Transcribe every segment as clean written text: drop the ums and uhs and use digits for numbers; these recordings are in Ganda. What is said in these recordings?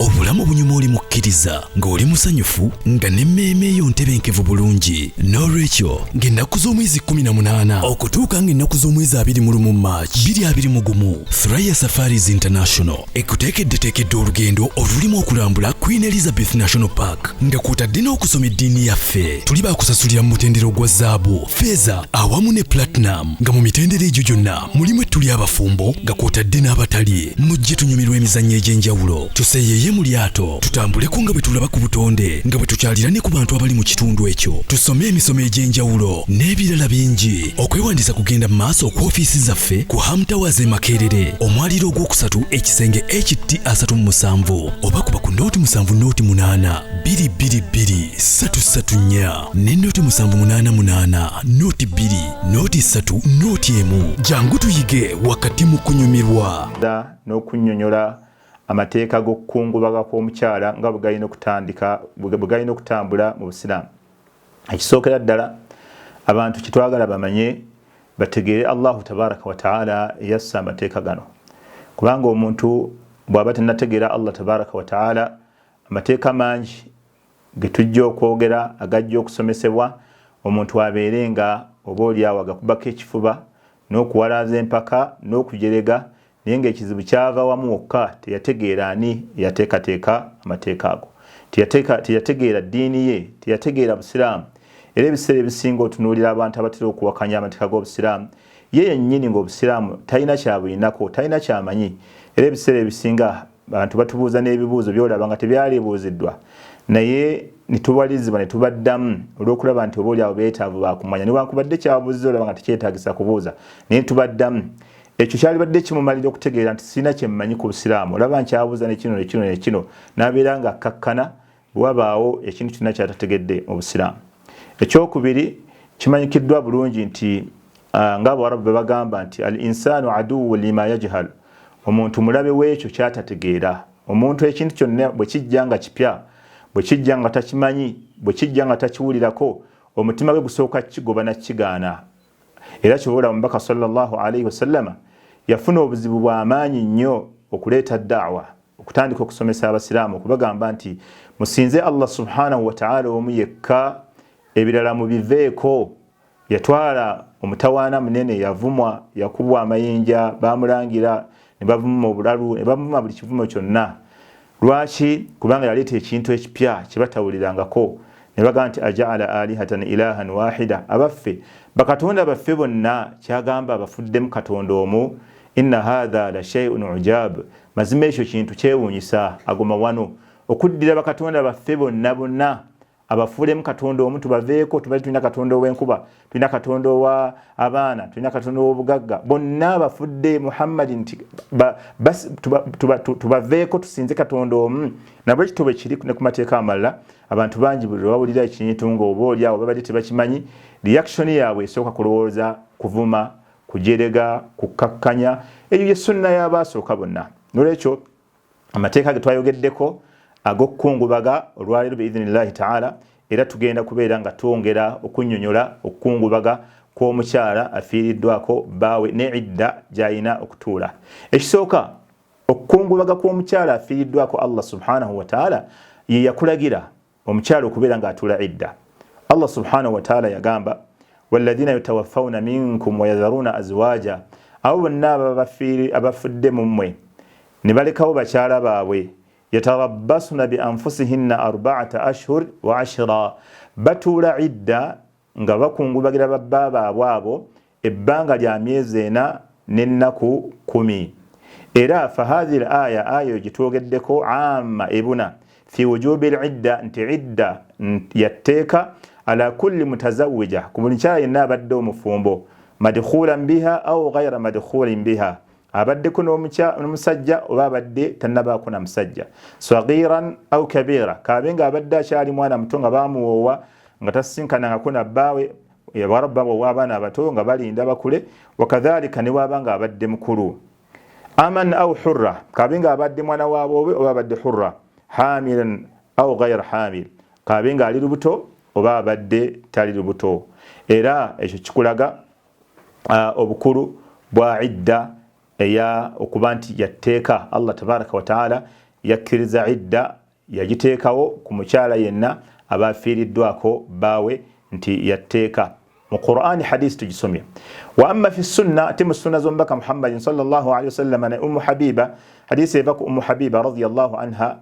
Obulamu bunyuma oli mukkiriza ng'oli musanyufu nga n'emmeeme eyo ntebenkevu bulungi. N'olwekyo ng'ennaku z'omwezi 18 okutuuka ng'ennaku z'omwezi 21 March 2021, Thraya Safaris International ekuteekeddeteekedde olugendo olulimu okulambula Queen Elizabeth National Park nga kw'otadde n'okusoma eddiini yaffe. Tuli baakusasulira mu mutendera ogwa zaabu, feeza awamu ne platinum nga mu mitendera egyo gyonna mulimu ettu ly'abafumbo nga kw'otadde n'abatali. Mujje tunyumirwe emizannyo egy'enjawulo, tuseeyeeye mu lyato, tutambuleko nga bwe tulaba ku butonde nga bwe tukyalira ne ku bantu abali mu kitundu ekyo, tusome emisomo egy'enjawulo n'ebirala bingi. Okwewandiisa kugenda mu maaso ku ofiisi zaffe ku Ham Towers e Makerere, omwaliiro ogwokusatu ekisenge HT 37 oba kuba ku nooti 7 nooti 8 2 2 2 3 3 4 ne nooti 7 8 8 nooti 2 nooti 3 nooti 1. Jangu tuyige wakati mu kunyumirwa. N'okunnyonnyola amateeka g'okukungubaga kw'omukyala nga bwe galina okutandika, bwe galina okutambula mu Busiraamu. Ekisookera ddala abantu kyetwagala bamanye, bategeere Allahu tabaraka wa taala eyassa amateeka gano, kubanga omuntu bw'aba tannategeera Allah tabaraka wa taala, amateeka mangi ge tujja okwogera agajja okusomesebwa omuntu abeere nga oba oliawo agakubako ekifuba n'okuwalaaza empaka n'okujerega, naye ng'ekizibu kyava wamu wokka, teyategeera ani eyateekateeka amateeka ago, teyategeera ddiini ye, teyategeera Busiraamu. Era ebiseera ebisinga otunuulira abantu abatera okuwakanya amateeka g'Obusiraamu, ye yennyini ng'Obusiraamu talina kyabulinako, talina kyamanyi. Era ebiseera ebisinga abantu batubuuza n'ebibuuzo byolaba nga tebyalibuuziddwa, naye netubalirizibwa ne tubaddamu olw'okulaba nti oba oliawo beetaavu bakumanya, newankubadde kyabuuzizza olaba nga tekyetaagisa kubuuza, naye tubaddamu. Ekyo kyalibadde kimumalira okutegeera nti sirina kye mmanyi ku Busiraamu, olaba nkyabuuza ne kino ne kino ne kino, n'abeera nga akkakkana bwe wabaawo ekintu kyonna ky'atategedde mu Busiraamu. Ekyokubiri, kimanyikiddwa bulungi nti nga Abawarabu bwe bagamba nti al insaanu aduwu lima yajhal, omuntu mulabe w'ekyo ky'atategeera. Omuntu ekintu kyonna bwe kijja nga kipya, bwe kijja nga takimanyi, bwe kijja nga takiwulirako, omutima gwe gusooka kukigoba na kukigaana. Era kyova olaba Omubaka sallallahu alaihi wasallama yafuna obuzibu bwa maanyi nnyo okuleeta da'wa, okutandika okusomesa Abasiraamu, okubagamba nti musinze Allah subhanahu wa ta'ala omu yekka, ebirala mubiveeko. Yatwala omutawaana munene, yavumwa, yakubwa amayinja, bamulangira ne bavuma obulalu, ne bamuvuma buli kivumo kyonna. Lwaki? Kubanga yaleeta ekintu ekipya kye batawulirangako. Ne bagamba nti ajaala alihatan ilahan wahida, abaffe bakatonda baffe bonna kyagamba abafuddemu katonda omu? Inna hatha la shay'un ujab, mazima ekyo kintu kyewuunyisa. Agoma wano okuddira bakatonda baffe bonna bonna abafuulemu katonda omu, tubaveeko, tubali tulina katonda ow'enkuba, tulina katonda owa abaana, tulina katonda ow'obugagga, bonna abafudde Muhammadi nti tubaveeko tusinze katonda omu. Nabwe kityo bwe kiri ne ku mateeka amalala. Abantu bangi buli lwe bawulira ekintu ng'oba oli awo babadde tebakimanyi, reaction yaabwe esooka kulowooza kuvuma, kujerega, kukkakkanya. Eyo ye sunna y'abaasooka bonna. Nolwekyo amateeka ge twayogeddeko ag'okukungubaga olwaleero biidhinillahi taala, era tugenda kubeera nga twongera okunnyonnyola okukungubaga kw'omukyala afiiriddwako bbaawe ne idda gy'alina okutuula. Ekisooka, okukungubaga kw'omukyala afiiriddwako, Allah subhanahu wataala ye yakulagira omukyala okubeera ng'atuula idda. Allah subhanahu wataala yagamba, walladhina yutawaffawna minkum wayadharuna azwaja, abo bonna abafudde mu mmwe ne balekawo bakyala baabwe, yatarabbasna bi anfusihinna arba'ata ashhur wa ashra, batuula idda nga bakungubagira babba baabwe abo ebbanga lya myezi 4 n'ennaku 10. Era fahadhihi l aya, aya eyo gyetwogeddeko, amma ebuna fi wujubi l idda, nti idda yatteeka ala kulli mutazawija, ku buli mukyala yenna abadde omufumbo, madkhulan biha au ghaira madkhulin biha, abaddeko n'omusajja oba abadde tannabaako na musajja, sagiran au kabira, kaabe nga abadde akyali mwana muto nga bamuwoowa nga tasisinkanangako na bbaawe, abarabba bwowa abaana abato nga balinda bakule, wakadhalika ne bwaba nga abadde mukulu, aman au hurra, kaabe nga abadde mwana waaboobe oba abadde hurra, hamilan au ghaira hamil, kaabe nga ali lubuto oba abadde tali lubuto. Era ekyo kikulaga obukulu bwa idda eya okuba nti yatteeka Allah tabaraka wataala Yakkiriza idda, yagiteekawo ku mukyala yenna aba afiiriddwako bbaawe nti yatteeka mu Qur'ani. Hadisi tugisomye. Wa amma fi sunna, ate mu sunna z'omubaka Muhammadin sallallahu alaihi wasallam, ne Ummu Habiba, hadisi eva ku Ummu Habiba radiyallahu anha,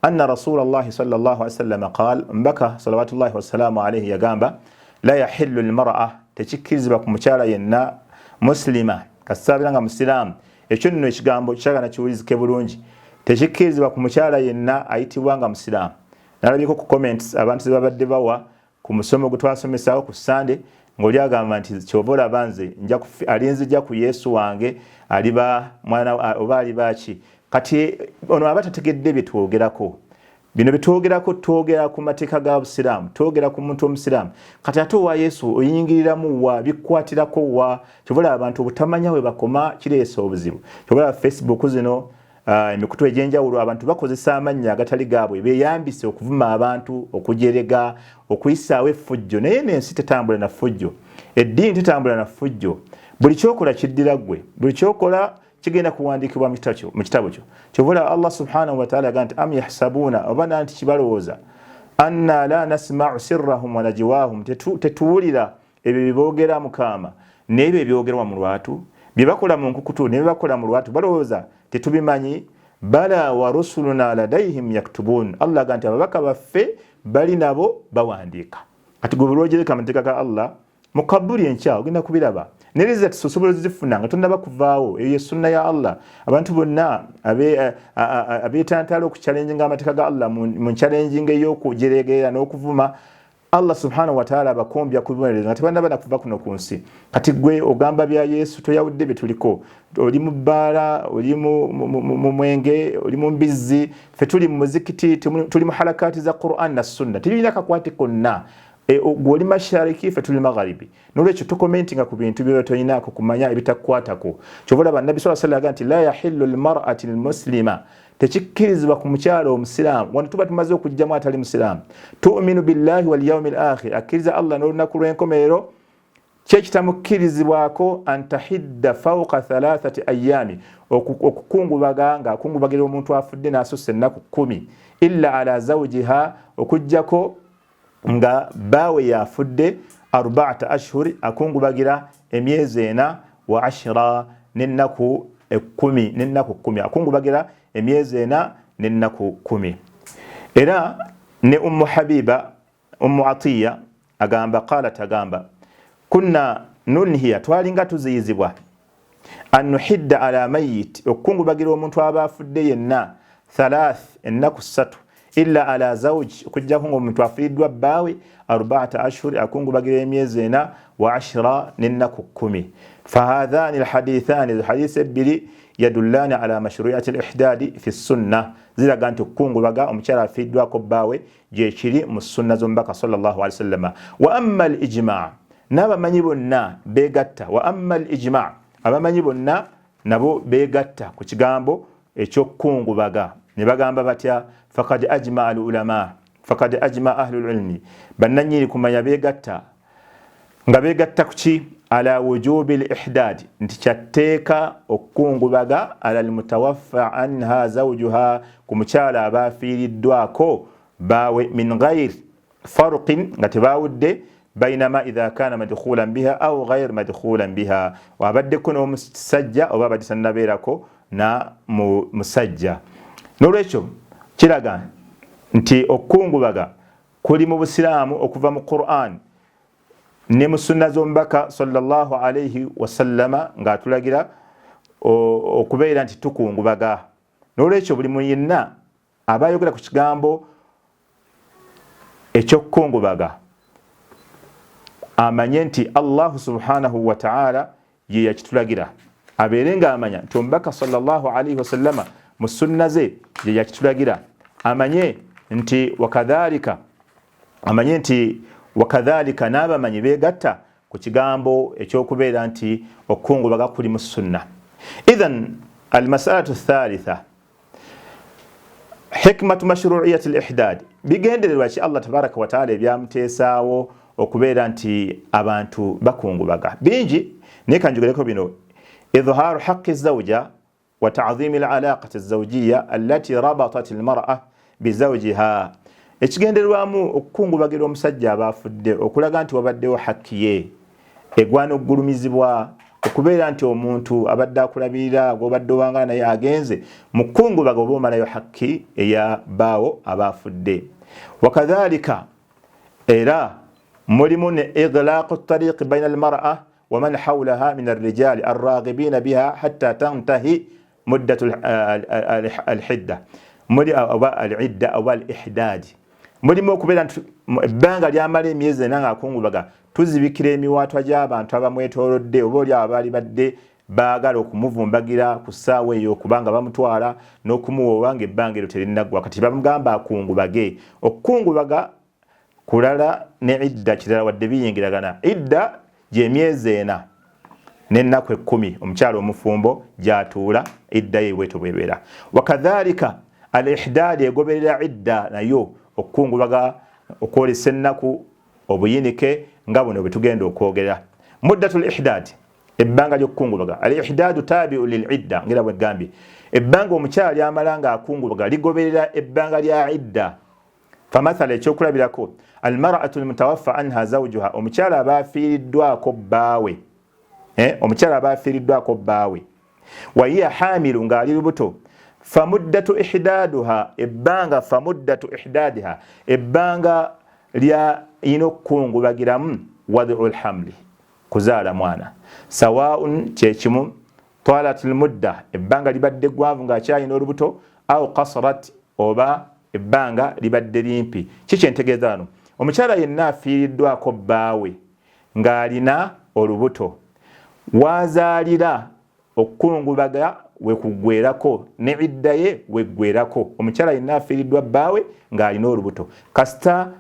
anna Rasulallahi sallallahu alaihi wasallam qal, mbaka salawatullahi wasalamu alaihi yagamba, la yahillu lmar'a, tekikkirizibwa ku mukyala yenna muslima, kasabira nga musiraamu. Ekyo nno ekigambo kyagana kiwulizike bulungi. Tekikkirizibwa ku mukyala yenna ayitibwa nga musiraamu. Nalabyeko ku comments abantu zebabadde bawa ku musomo gwe twasomesaawo ku Sande, ng'oli agamba nti kyova olaba nze alinzija ku Yesu wange aliba mwana oba aliba ki. Kati ono aba tategedde bye twogerako. Bino byetwogerako, twogera ku mateeka ga busiraamu, twogera ku muntu omusiraamu. Kati ate owa Yesu oyingiriramu wa? Bikwatirako wa? Kyova olaba abantu obutamanya we bakoma kireesa obuzibu. Kyova olaba Facebook zino, emikutu egy'enjawulo, abantu bakozesa amannya agatali gaabwe beeyambise okuvuma abantu, okujerega, okuyisaawo effujjo. Naye n'ensi tetambula na ffujjo, eddiini tetambula na ffujjo. Buli kyokola kiddira ggwe, buli kyokola kigenda kuwandiikibwa mu kitabo kyo. Kyova olaba Allah subhanahu wataala yagaa nti am yahsabuuna, oba nanti kibalowooza, anna la nasmau sirrahum wa najwahum, tetuwulira ebyo byeboogera mukaama n'ebyo ebyogerwa mu lwatu, bye bakola mu nkukutu ne byebakola mu lwatu, balowooza tetubimanyi? Bala wa rusuluna ladaihim yaktubun. Allah aga nti ababaka baffe bali nabo bawandiika. Kati gwe bulwogereka amateeka ga Allah mu kabuli, enkya ogenda kubiraba ne results osobola ozifuna nga tonnaba kuvaawo. Eyo ye sunna ya Allah. Abantu bonna abeetantala okuchallenginga amateeka ga Allah mu challenging ey'okujeregerera n'okuvuma Allah subhanahu wataala, abakombya ku bibonerezo nga tebannaba nakuva kuno ku nsi. Kati gwe ogamba bya Yesu, toyawudde bye tuliko. Oli mu bbaala, oli mu mwenge, oli mu mbizzi, ffe tuli mu muzikiti, tuli mu halakati za Quran na sunna, tebirina kakwate konna. Gwe oli mashariki, ffe tuli magharibi. Nolwekyo tokomentinga ku bintu byoba toyinaako kumanya, ebitakukwatako. Kyova olaba Nabbi saa sallam aga nti la yahillu lmarati lmuslima, tekikkirizibwa ku mukyala omusiraamu. Wano tuba tumaze okugjamu atali musiraamu. Tuminu billahi walyaumi l akhir, akkiriza Allah n'olunaku lw'enkomerero, kyekitamukkirizibwako an tahidda fauka thalathati ayami, okukungubaga nga akungubagira omuntu afudde n'asussa ennaku 10, illa ala zawjiha, okugjako nga baawe yafudde, arbaata ashhuri, akungubagira emyezi 4, wa ashira, n'ennaku 10, n'ennaku 10, akungubagira emyezi 4 n'ennaku 10. Era ne Ummu Habiba, Ummu Atiya agamba, qalat, agamba, kunna nunhiya, twalinga tuziyizibwa, an nuhidda ala mayit, okukungubagira omuntu aba afudde yenna, thalath, ennaku 3, illa ala zawji, okujjako nga omuntu afiiriddwa bbaawe, arbaata ashhuri, akungubagira emyezi 4, wa ashira, n'ennaku 10. Fahathani lhadithani, ezo hadisi ebbiri, yadullani ala mashruiyati lihdadi fi sunna, ziraga nti okukungubaga omukyala afiiriddwako bbaawe gyekiri mu sunna z'omubaka sallallahu alaihi wasallama. Wa amma al ijma, n'abamanyi bonna begatta. Wa amma al ijma, abamanyi bonna nabo begatta ku kigambo ekyokukungubaga. Ne bagamba batya? Fakad ajma al ulama, fakad ajma ahlul ilmi, bannanyini kumanya begatta. Nga begatta kuki? Ala wujubi l ihdad, nti kyatteeka okukungubaga, ala lmutawaffa anha zawjuha, ku mukyala aba afiiriddwako baawe, min ghair farqin, nga tebawudde, bainama idha kana madkhulan biha au ghair madkhulan biha, abaddeko n'omusajja oba abadde tannabeerako na musajja. N'olwekyo kiraga nti okukungubaga kuli mu busiraamu okuva mu Quran ne mu sunna z'omubaka sallallahu alaihi wasallama, ng'atulagira okubeera nti tukungubaga. N'olwekyo buli mu yenna aba ayogera ku kigambo ekyokukungubaga amanye nti Allahu subhanahu wataala ye yakitulagira, abeere ng'amanya nti omubaka sallallahu alaihi wasallama mu sunna ze ye yakitulagira, amanye nti wakadhalika, amanye nti wakadhalika n'abamanyi beegatta ku kigambo ekyokubeera nti okukungubaga kuli mu sunna. Ithan almasalatu thalitha, hikmatu mashruiyati lihdad, bigendererwa ki Allah tabaraka wataala ebyamuteesaawo okubeera nti abantu bakungubaga? Bingi, naye kanjogereko bino. Idhharu haqi zauja. Wa ta'dhimi al-alaqati az-zawjiyya allati rabatat al-mar'a bi zawjiha. Ekigendererwamu okukungubagira omusajja aba afudde okulaga nti wabaddewo hakki ye egwana okugulumizibwa, okubeera nti omuntu abadde akulabirira gw'obadde owangala naye agenze, mu kukungubaga oba omalayo hakki eya bbaawo aba afudde. Wakadhalika era mulimu ne ighlaqu tariqi baina almar'a wa man hawlaha min arrijali arraghibina biha hatta tantahi muddatu alhidda, muli oba alidda oba alihdadi. Mulimu okubeera nti ebbanga lyamala emyezi ena ng'akungubaga, tuzibikira emiwaatwa gy'abantu abamwetoolodde oba oli abaali badde baagala okumuvumbagira ku ssaawa eyo, kubanga bamutwala n'okumuwoowa ng'ebbanga eryo terinnaggwa. Kati bamugamba akungubage. Okukungubaga kulala ne idda kirala, wadde biyingiragana. Idda gy'emyezi 4 n'ennaku 10 omukyala omufumbo gy'atuula, idda ye bwetyo bwebeera. Wakadhalika al ihdaadi egoberera idda nayo, okukungubaga, okwolesa ennaku, obuyinike nga buno bwe tugenda okwogera. Muddatul ihdaadi, ebbanga ly'okukungubaga. Al ihdaadu tabiu lil idda, ngera bwe gambye, ebbanga omukyala lyamala ng'akungubaga ligoberera ebbanga lya idda. Famathala, ekyokulabirako, almar'atu almutawaffa anha zawjuha, omukyala aba afiiriddwako bbaawe, omukyala aba afiiriddwako bbaawe, wahiya hamilu, ng'ali lubuto, famuddatu ihdaduha, ebbanga, famuddatu ihdadiha, ebbanga lya yina okukungubagiramu, wadu lhamli, kuzaala mwana. Sawaun, kyekimu, talat lmudda, ebbanga libadde gwanvu ng'akyalina olubuto, au kasarat, oba ebbanga libadde limpi. Kikyentegeeza wano, omukyala yenna afiiriddwako bbaawe ng'alina olubuto, wazaalira okukungubaga wekuggwerako ne idda ye weggwerako. Omukyala yenna afiiriddwa bbaawe ng'alina olubuto, kasita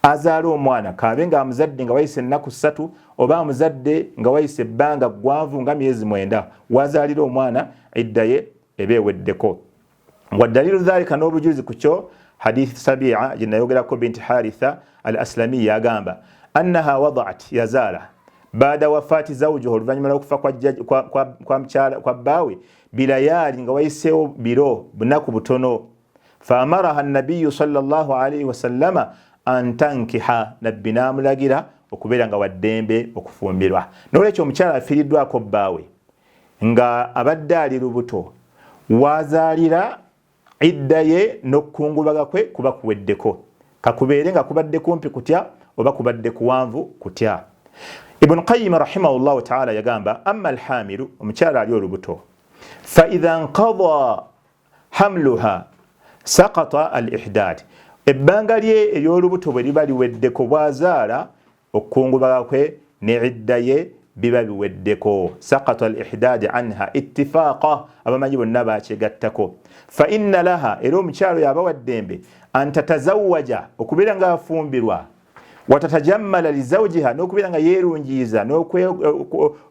azaala omwana, kaabe nga amuzadde nga wayise ennaku 3 oba amuzadde nga wayise ebbanga ggwanvu nga myezi 9, wazaalira omwana idda ye eba eweddeko. Wadalilu dhalika, n'obujulizi ku kyo, hadith Sabia gye nayogerako, binti Haritha al Aslamiya, agamba annaha wadaat, yazaala, baada wafaati zawujuha, oluvannyuma lw'okufa kwa mukyala kwa bbaawe, bilayaali, nga wayiseewo biro, bunaku butono. Faamaraha nabiyu sallallahu alaihi wasallama an tankiha, nabbi n'amulagira okubeera nga waddembe okufumbirwa. Nolwekyo omukyala afiiriddwako bbaawe nga abadde ali lubuto, wazaalira idda ye n'okukungubaga kwe kuba kuweddeko, kakubeere nga kubadde kumpi kutya oba kubadde kuwanvu kutya. Ibunu Qayima rahimahullahu taala yagamba, amma alhamilu, omukyala ali olubuto, faidha nkada hamluha sakata al ihdad, ebbanga lye ery'olubuto bwe liba liweddeko, bwazaala, okukungubaga kwe ne idda ye biba biweddeko. Sakata al ihdadi anha ittifaqa, abamanyi bonna bakyegattako. Fa inna laha, era omukyalo yaba waddembe, antatazawaja, okubeera nga afumbirwa, watatajammala lizawjiha, n'okubeera nga yeerungiiza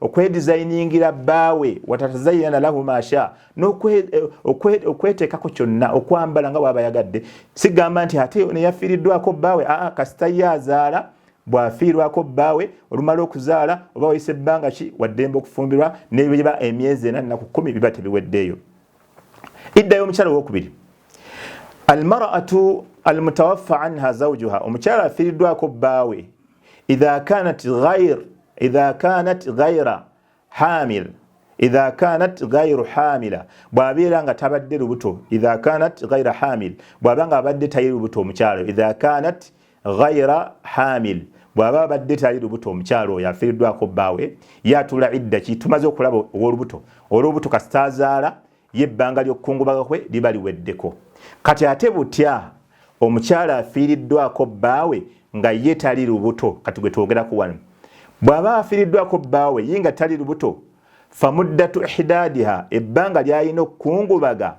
okwedizayiningira bbaawe, watatazayana lahu masha, n'okweteekako kyonna, okwambala nga bwaba yagadde. Sigamba nti ate neyafiiriddwako bbaawe, aa, kasita ye azaala. Bw'afiirwako bbaawe, olumala okuzaala oba wayise ebbanga ki, waddembe okufumbirwa, nebiba emyezi 4 nnaku 10 biba tebiweddeeyo. Idda y'omukyala owokubiri, almar'atu almutawaffa anha zawjuha, omukyala afiiriddwako bbaawe, idha kanat ghaira hamil, idha kanat ghairu hamila, bw'abeera nga tabadde lubuto, idha kanat ghaira hamil, bw'aba nga abadde tali lubuto omukyalo, idha kanat ghaira hamil, bw'aba abadde tali lubuto omukyalo oyo afiiriddwako bbaawe, ye atuula idda ki? Tumaze okulaba ow'olubuto. Olw'olubuto kasita azaala, ye ebbanga ly'okukungubaga kwe liba liweddeko. Kati ate butya omukyala afiiriddwako bbaawe nga ye tali lubuto? Kati gwe twogerako wano, bw'aba afiiriddwako bbaawe ye nga tali lubuto, famuddatu ihdadiha, ebbanga ly'alina okukungubaga,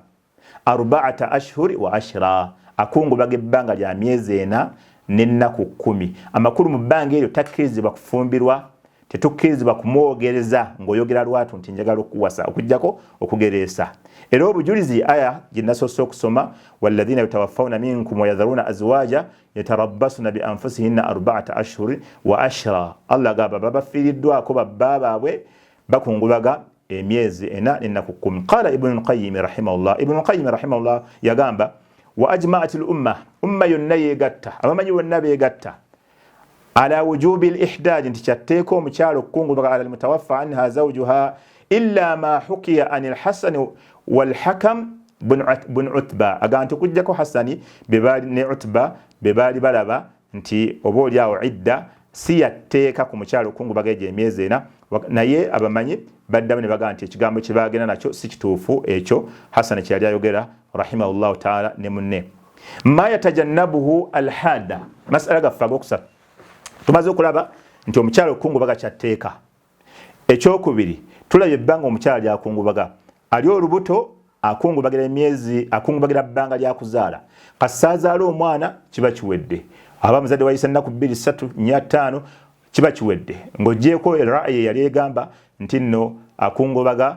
arbaata ashhuri wa ashira, akungubaga ebbanga lya myezi 4 n'ennaku 10. Amakulu, mu bbanga eryo takkirizibwa kufumbirwa, tetukkirizibwa kumwogereza ng'oyogera lwatu nti njagala okuwasa, okugjako okugereesa. Era obujulizi, aya gye nasoose okusoma, walladhina yutawaffawna minkum wayadharuna azwaja yatarabbasuna bi anfusihinna arbaata ashhuri wa ashira. Allah agamba babafiiriddwako babba baabwe bakungubaga. Emyezi 4 n'ennaku 10. Qala Ibnu Lqayimi rahimahullah, Ibnu Lqayimi rahimahullah yagamba, wa ajmaat l umma, umma yonna yeegatta, abamanyi bonna beegatta ala wujubi l ihdaji, nti kyatteeka omukyala okukungubaga ala lmutawaffa anha zawjuha, illa ma hukiya an lhasani walhakam bun Utba. Agamba nti okugjako Hasani ne Utba be baali balaba nti oba oli awo idda si yatteeka ku mukyala okukungubaga egyo emyezi 4, naye abamanyi baddamu ne bagamba nti ekigambo kye bagenda nakyo si kituufu, ekyo Hasani kye yali ayogera rahimahullahu taala ne munne. Ma yatajannabuhu alhada, masala gaffe agokusatu, tumaze okulaba nti omukyala okukungubaga kyatteeka. Ekyokubiri, tulabye ebbanga omukyala lyakungubaga. Ali olubuto akungubagira emyezi, akungubagira bbanga lyakuzaala. Kasaazaala omwana kiba kiwedde, aba muzadde wayisa ennaku 2, 3, 4, 5, kiba kiwedde. Ng'ogyeko ra'yi yali egamba nti nno akungubaga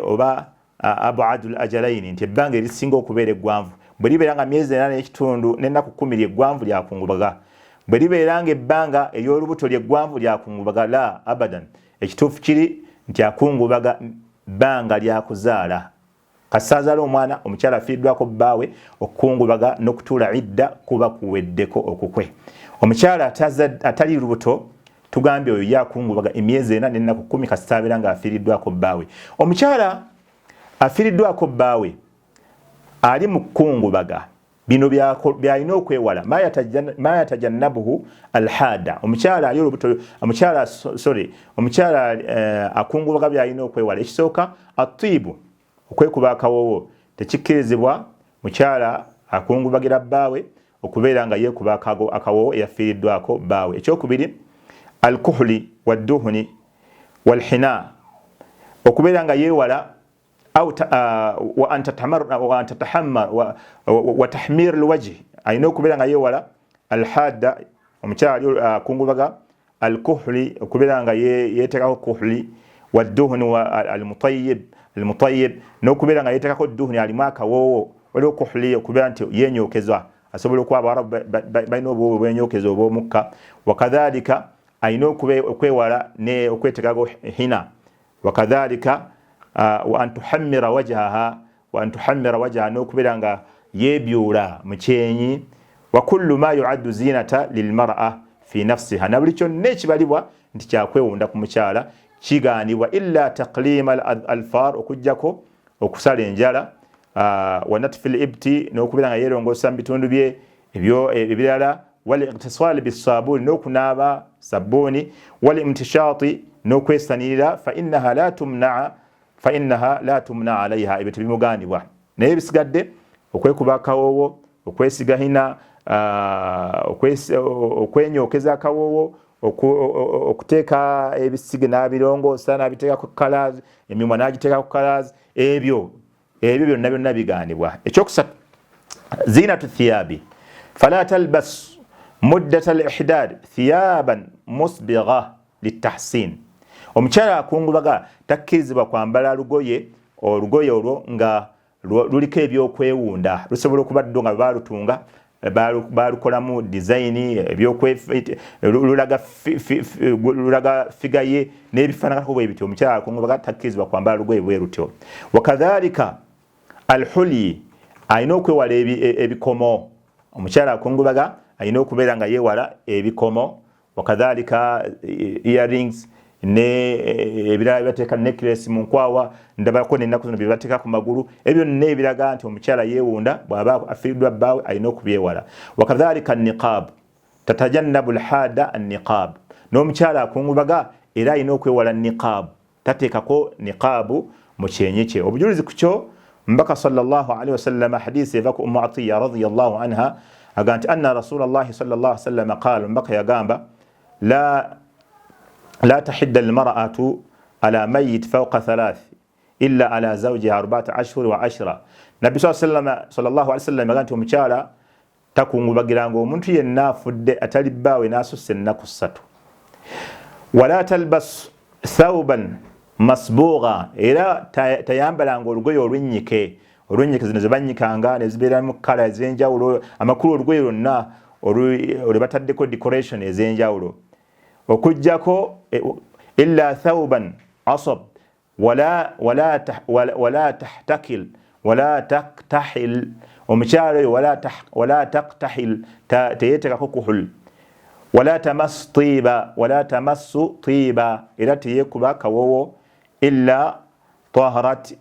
oba abadul ajalaini, nti ebbanga erisinga okubeera eggwanvu bwe libeera nga myezi 4 n'ekitundu n'ennaku 10 lyeggwanvu lyakungubaga, bwe libeera nga ebbanga ery'olubuto lyeggwanvu lyakungubaga. La, abadan, ekituufu kiri nti akungubaga bbanga lyakuzaala. Kasaazaala omwana, omukyala afiiriddwako bbaawe, okukungubaga n'okutuula idda kuba kuweddeko okukwe. Omukyala atali lubuto, tugambye oyo ye akungubaga emyezi 4 n'ennaku 10 kasita abeera ng'afiiriddwako bbaawe. Omukyala afiiriddwako bbaawe ali mu kukungubaga, bino byalina okwewala. Ma yatajannabuhu alhada, omukyala ali olubuto, omukyala, sorry, omukyala akungubaga byalina okwewala. Ekisooka, atiibu, okwekuba akawoowo. Tekikkirizibwa mukyala akungubagira bbaawe okubeera nga yeekuba akawoowo eyafiiriddwako bbaawe. Ekyokubiri, alkuhuli wadduhuni walhina, okubeera nga yeewala wa tahmir lwajhi, alina okubeera nga yeewala alhadda, omukyala akungubaga alkuhuli, okubeera nga yeeteekako kuhuli, wadduhuni almutayib, almutayib, n'okubeera nga yeeteekako duhuni alimu akawoowo. Waliwo kuhuli okubeera nti yenyokezwa, asobola okuba abawarabu balina obuwoowo bwenyokeza obw'omukka. Wakadhalika alina okwewala ne okweteekako hina. Wakadhalika wa an tuhammira wajhaha, wa an tuhammira wajhaha, n'okubeera nga yeebyula mu kyenyi. Wa kullu ma yuaddu zinata lilmar'a fi nafsiha, na buli kyonna ekibalibwa nti kyakwewunda ku mukyala kigaanibwa, illa taqlima alfar, okuggyako okusala enjala, wa natfi libti, n'okubeera nga yeerongoosa mu bitundu bye ebirala, wal iktisali bisabuni, n'okunaaba sabbuuni, wal imtishati, n'okwesanirira, fa innaha la tumnaa, fa innaha la tumna alaiha, ebyo tebimugaanibwa. Naye ebisigadde, okwekuba akawoowo, okwesiga hina, okwenyokeza akawoowo, okuteeka ebisige n'abirongoosa n'abiteekako colors, emimwa n'agiteekako colors, ebyo byonna byonna bigaanibwa. Ekyokusatu, zinatu thiyabi, fala talbas muddata al ihdad thiyaban musbigha litahsin. Omukyala akungubaga takkirizibwa kwambala lugoye, olugoye olwo nga luliko ebyokwewunda. Lusobola okuba ddo nga balutunga, balukolamu design, lulaga figa ye n'ebifaananako bwe bityo. Omukyala akungubaga takkirizibwa kwambala lugoye bwe lutyo. Wakadhalika alhulyi, alina okwewala ebikomo. Omukyala akungubaga alina okubeera nga yeewala ebikomo. Wakadhalika earrings ne ebirala byebateeka, necklace mu nkwawa, ndabako n'ennaku zino byebateeka ku magulu, ebyo byonna ebiraga nti omukyala yeewunda bw'aba afiiriddwa bbaawe, alina okubyewala. Wakadhalika niqab, tatajannabu lhada anniqab, n'omukyala akungubaga era alina okwewala niqab, tateekako niqaabu mu kyenyi kye. Obujulizi ku kyo, mbaka sallallahu alaihi wasallam, hadisi eva ku Ummu Atiya radiyallahu anha, aga nti anna rasulallahi sallallahu alaihi wasallam qala, mbaka yagamba, la tahidda almar'atu ala mayit fawqa thalath illa ala zawjiha arba'ata ashhur wa ashra. Nabbi sallallahu alaihi wasallam yaga nti omukyala takungubagiranga omuntu yenna afudde atali bbaawe n'asussa ennaku 3. Wala talbas thawban masbugha, era tayambalanga olugoye olwennyike, olwennyike zino zebannyikanga ne zibeeramu kala ez'enjawulo, amakulu olugoye lwonna olwe bataddeko decoration ez'enjawulo, okuggyako illa thawban asab. Wala wala tahtakil wala taktahil, omukyala oyo wala taktahil, teyetekako kuhul. Wala tamassu tiba, wala tamassu tiba, era teyekuba kawowo illa taharat,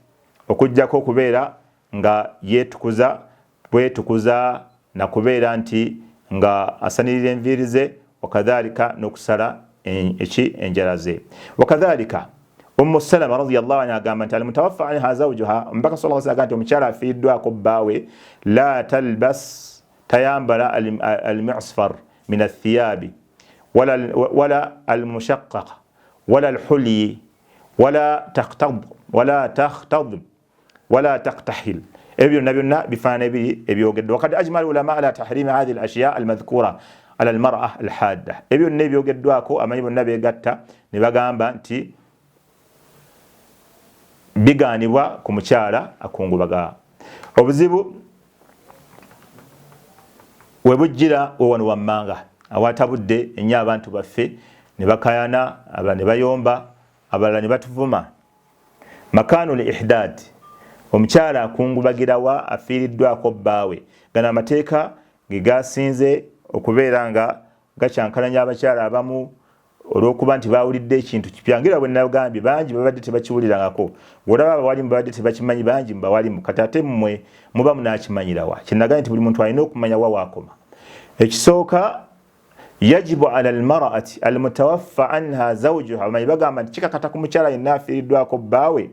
okujjako okubeera nga yetukuza bwetukuza nakubeera nti nga asanirira enviiri ze, wakadhalika n'okusala eki enjala ze. Wakadhalika Ummu Salama radhiyallahu anha agamba nti almutawaffa anha zawjuha, omubaka sallallahu alaihi wasallam nti omukyala afiiriddwako bbaawe, la talbas, tayambala almisfar min athiyabi wala almushaqqaq wala alhulyi wala taqtad wala takhtad wala taqtahil. Ebyo byonna byonna bifaanana ebiri ebyogeddwa. Wakad ajmala ulama ala tahrimi hadhihi al-ashya al-madhkura ala al-mar'a al-hadda. Ebyo byonna ebyogeddwako amanyi bonna beegatta ne bagamba nti bigaanibwa ku mukyala akungubaga. Obuzibu we bujjira we wano wammanga awatabudde ennyo abantu baffe ne bakayana, abalala ne bayomba, abalala ne batuvuma. Makaanu li ihdad, omukyala akungubagirawa afiiriddwako bbaawe. Gano amateeka ge gasinze okubeera nga gakyankalanya abakyala abamu olw'okuba nti bawulidde ekintu kipya. Ngira bwe nagambye, bangi babadde tebakiwulirangako. Bw'olaba abawalimu babadde tebakimanyi, bangi mu bawalimu, kati ate mmwe muba munaakimanyirawa? Kyenagambye nti buli muntu alina okumanya wa waakoma. Ekisooka, yajibu ala almar'ati almutawaffa anha zawjuha, abamanyi bagamba nti kikakata ku mukyala yenna afiiriddwako bbaawe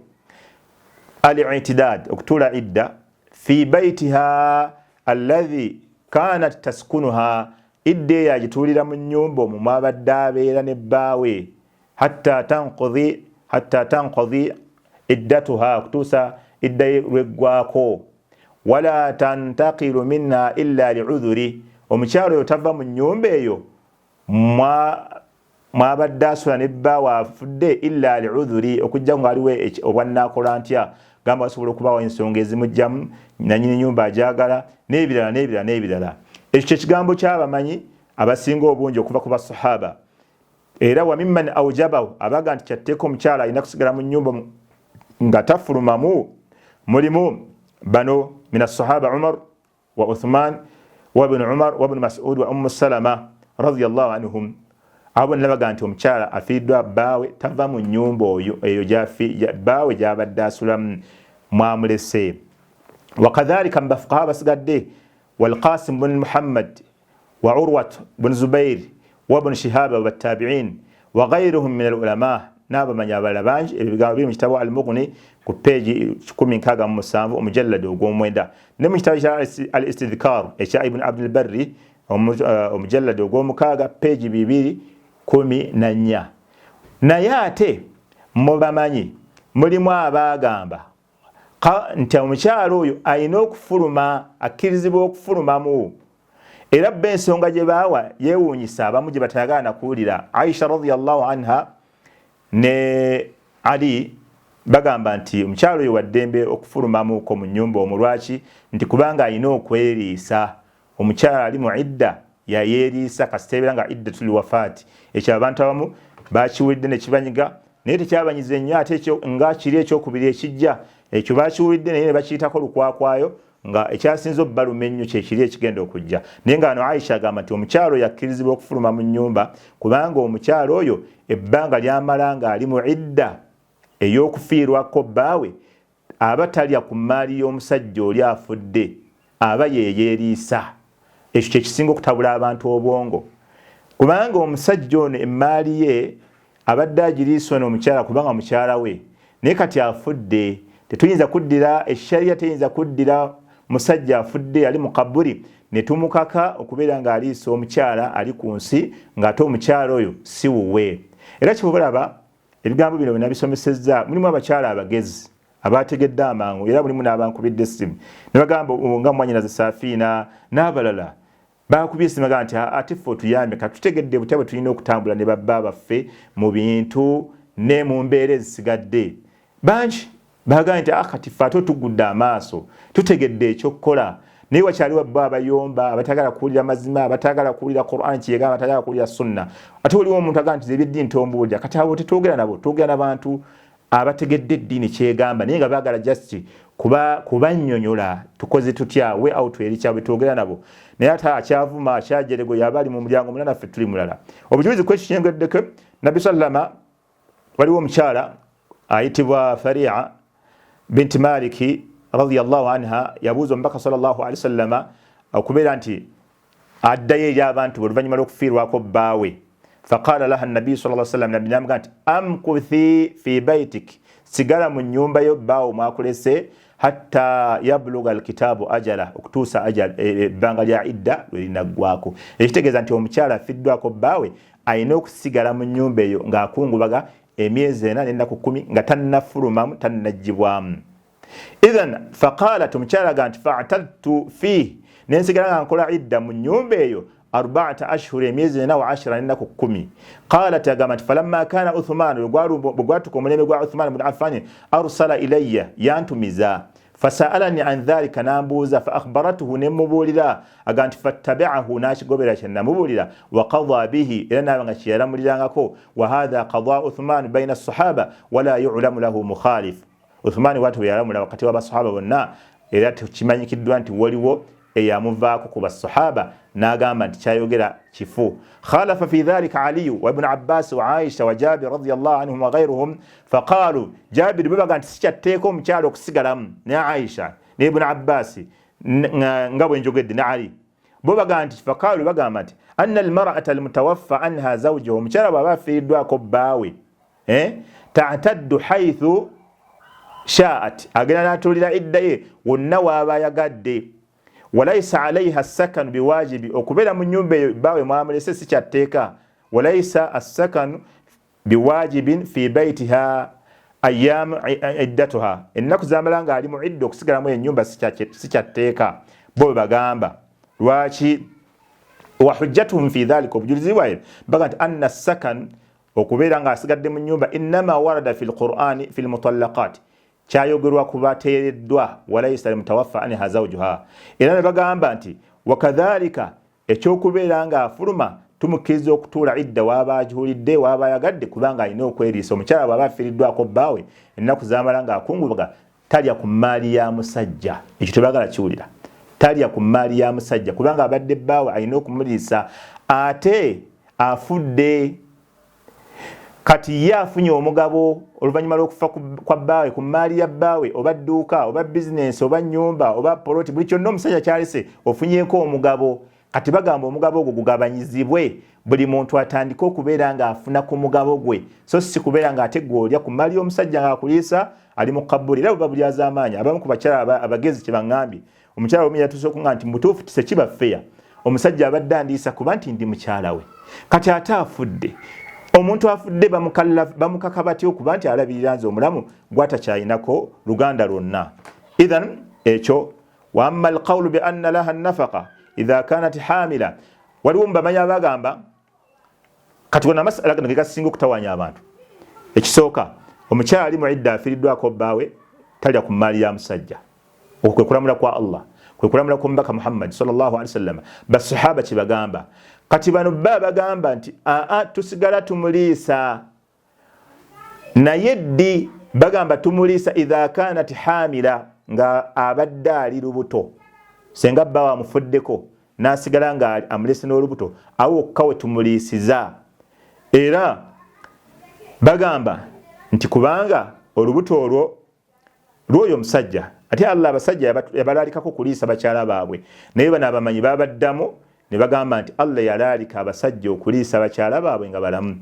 al-i'tidad, okutuula idda, fi baitiha alladhi kanat taskunuha, idda eyo agituulira mu nnyumba omwo mwabadde abeera ne bbaawe, hatta tanqadhi, hatta tanqadhi iddatuha, okutuusa idda ye lweggwako. Wala tantakilu minha illa liudhuri, omukyala oyo tava mu nnyumba eyo mwabadde asula ne bbaawe afudde illa liudhuri, okujjako nga waliwo obwannaakola ntya, gamba wasobola okubaawo ensonga ezimugjamu, nanyini nyumba agyagala, n'ebirala n'ebirala n'ebirala. Ekyo kyekigambo ky'abamanyi abasinga obungi okuva ku basahaba. Era wa mimman aujabahu, abaga nti kyatteeka omukyala alina kusigala mu nnyumba nga tafulumamu, mulimu bano min assahaba Umar wa Uthman wa ibn Umar wa ibn Mas'ud wa Ummu Salama radhiyallahu anhum. Abo bonna baga nti omukyala afiiriddwa bbaawe tava mu nnyumba oyo eyo bbaawe gy'abadde asulamu mwamulese. Wakadhalika mu bafukaha basigadde Walqasim bun Muhammad wa Urwat bun Zubair wa ibn Shihab wa tabi'in wa ghayruhum min al-ulama, n'abamanyi abalala bangi. Ebyo bigambo biri mu kitabo Al-Mughni ku peegi 167 omujalladi ogw'omwenda, ne mu kitabo kya Al-Istidhkar ekya Ibn Abdul Barri omujalladi ogw'omukaaga peegi 214. Naye ate mubamanyi mulimu abaagamba nti omukyala oyo alina okufuluma, akkirizibwa okufulumamu. Era bo ensonga gye baawa yeewuunyisa abamu gye batayagala na kuwulira. Aisha radhiyallahu anha ne Ali bagamba nti omukyala oyo waddembe okufulumamuko mu nnyumba omwo. Lwaki? Nti kubanga alina okweriisa. Omukyala ali mu idda yayeeriisa kasita ebeera nga iddatul wafaati. Ekyo abantu abamu bakiwulidde ne kibanyiga, naye tekyabanyize nnyo. Ate ekyo nga kiri ekyokubiri ekijja, ekyo bakiwulidde naye ne bakiyitako lukwakwayo, nga ekyasinze obbaluma ennyo kyekiri ekigenda okujja. Naye nga wano Aisha agamba nti omukyala oyo akkirizibwa okufuluma mu nnyumba, kubanga omukyala oyo ebbanga lyamala ng'ali mu idda ey'okufiirwako bbaawe aba talya ku mmaali y'omusajja oli afudde, aba yeyeeriisa. Ekyo kye kisinga okutabula abantu obwongo, kubanga omusajja ono emmaali ye abadde agiriisa ono omukyala kubanga mukyala we, naye kati afudde. Tetuyinza kuddira esharia, teyinza kuddira musajja afudde ali mu kaburi ne tumukaka okubeera ng'aliisa omukyala ali ku nsi ng'ate omukyala oyo si wuwe. Era kyova olaba ebigambo bino byenabisomesezza mulimu abakyala abagezi abategedde amangu, era mulimu n'abankubidde essimu ne bagamba nga mwanyinaze Safiina n'abalala bakubye essimu bagamba nti ate ffe otuyambe, kati tutegedde butya bwe tulina okutambula ne babba baffe mu bintu ne mu mbeera ezisigadde. Bangi bagambye nti kati ffe ate otugudde amaaso, tutegedde ekyokukola. Naye wakyaliwo bo abayomba, abatagala kuwulira mazima, abatagala kuwulira Qur'an kyeyegamba, abatagala kuwulira sunna. Ate waliwo omuntu agamba nti ebyeddiini tombuulira. Kati abo tetwogera nabo, twogera n'abantu Abategedde eddiini kyegamba, naye nga baagala just kubannyonyola tukoze tutya, way out eri kyabwe, twogera nabo. Naye ate akyavuma, akyajerego, yaba ali mu mulyango mulala, naffe tuli mulala. Obujulizi kwekyo kyengeddeko, Nabbi sallama, waliwo omukyala ayitibwa Faria binti Maliki radiyallahu anha, yabuuza Omubaka sallallahu alaihi wasallama okubeera nti addayo eri abantu bwe oluvannyuma lw'okufiirwako bbaawe. Faqala laha nabiyu sal sallam, Nabbi namuga nti amkuthi fi baitik, sigala mu nnyumba yo bbaawo mwakulese, hatta yabluga alkitaabu ajala, okutuusa ebbanga lya idda lwe linaggwako. Ekitegeeza nti omukyala afiddwako bbaawe alina okusigala mu nnyumba eyo ng'akungubaga emyezi 4 n'ennaku 10, nga tannafulumamu, tannaggyibwamu. Ithan faqalat, omukyala ga nti fatadtu fiih, nensigala nga nkola idda mu nnyumba eyo arbaata ashhur, emyezi 4 wa ashira, n'ennaku 10. Qalat, agamba nti falamma kana Uthman, bwe gwatuka omulembe gwa Uthman bun Affani, arsala ilayya, yantumiza, fasaalani an dhalika, nambuuza, fa akhbaratuhu, nemubuulira. Aga nti fattabiahu, nakigobera kyenamubuulira, wa qada bihi, era naaba nga kyeyalamulirangako. Wa hatha qada Uthman baina sahaba wala yulamu lahu mukhalif. Uthman bwati bwe yalamula wakati w'abasahaba bonna, era tekimanyikiddwa nti waliwo eyamuvaako ku basahaba n'agamba nti kyayogera kifu. Khalafa fi dhalika Aliyu wa Ibnu Abbas wa Aisha wa Jabir radiallahu anhum wa ghairuhum faqalu. Jabiri bwe baga nti sikyatteeka omukyala okusigalamu, ne Aisha ne Ibnu Abbas nga bwe njogedde, ne Ali, bo baga nti faqalu, bagamba nti anna almar'ata almutawaffa anha zawjuha, omukyala bw'aba afiiriddwako bbaawe, ta'taddu haythu sha'at, agenda n'atuulira idda ye wonna waaba ayagadde. Walaisa alaiha assakanu biwajibi, okubeera mu nyumba eyo bbaawe mwamulese si kyatteeka. Walaisa assakanu biwajibin fi baitiha ayamu iddatuha, ennaku zamala nga ali mu idda okusigalamu enyumba si kyatteeka. Bo bwe bagamba. Lwaki? Wa hujjatuhum fi dhalika, obujulizi bwaye baga nti anna sakan, okubeera ng'asigadde mu nyumba, innama warada fi lqurani fi lmutallaqat, kyayogerwa ku bateereddwa, walaisa limutawaffa anha zawjuha. Era ne bagamba nti wakadhalika ekyokubeera ng'afuluma, tumukkiriza okutuula idda waaba ajuulidde, waaba ayagadde, kubanga alina okweriisa. Omukyala bw'aba afiiriddwako bbaawe, ennaku zamala ng'akungubaga talya ku mmaali ya musajja. Ekyo tebagala kiwulira. Talya ku mmaali ya musajja kubanga abadde bbaawe alina okumuliisa, ate afudde. Kati ye afunye omugabo oluvannyuma lw'okufa kwa bbaawe ku mmaali ya bbaawe, oba dduuka, oba bizinensi, oba nnyumba, oba poloti, buli kyonna omusajja kyalese ofunyeeko omugabo. Kati bagamba omugabo ogwo gugabanyizibwe, buli muntu atandike okubeera ng'afuna ku mugabo gwe, so si kubeera ng'ate gwe olya ku mmaali y'omusajja ng'akuliisa ali mu kabbuli. Era bwe babulyaza amaanyi abamu ku bakyala abagezi kye baŋŋambye, omukyala omu yatuuse okuŋŋamba nti mutuufu tekiba feya, omusajja abadde andiisa kuba nti ndi mukyala we, kati ate afudde. Omuntu afudde bamukaka batya okuba nti alabirira nze omulamu gwatakyayinako luganda lwonna? Ithan ekyo. Wa amma alqawlu bi anna laha nafaqa idha kanat hamila, waliwo mubamanyi abagamba. Kati wona amasala gano gegasinga okutawanya abantu. Ekisooka, omukyala ali mu idda afiiriddwako bbaawe talya ku mmaali ya musajja. Okwo kwe kulamula kwa Allah, kwe kulamula kw'Omubaka Muhammad sallallahu alaihi wasallam, basahaba kye bagamba. Kati bano bba bagamba nti aa, tusigala tumuliisa. Naye ddi? Bagamba tumuliisa idha kanat hamila, nga abadde ali lubuto. Senga bba wamufuddeko n'asigala nga amulese n'olubuto, awo wokka we tumuliisiza. Era bagamba nti kubanga olubuto olwo lw'oyo omusajja, ate Allah abasajja yabalaalikako kuliisa bakyala baabwe. Naye bano abamanyi babaddamu ne bagamba nti Allah yalaalika abasajja okuliisa bakyala baabwe nga balamu,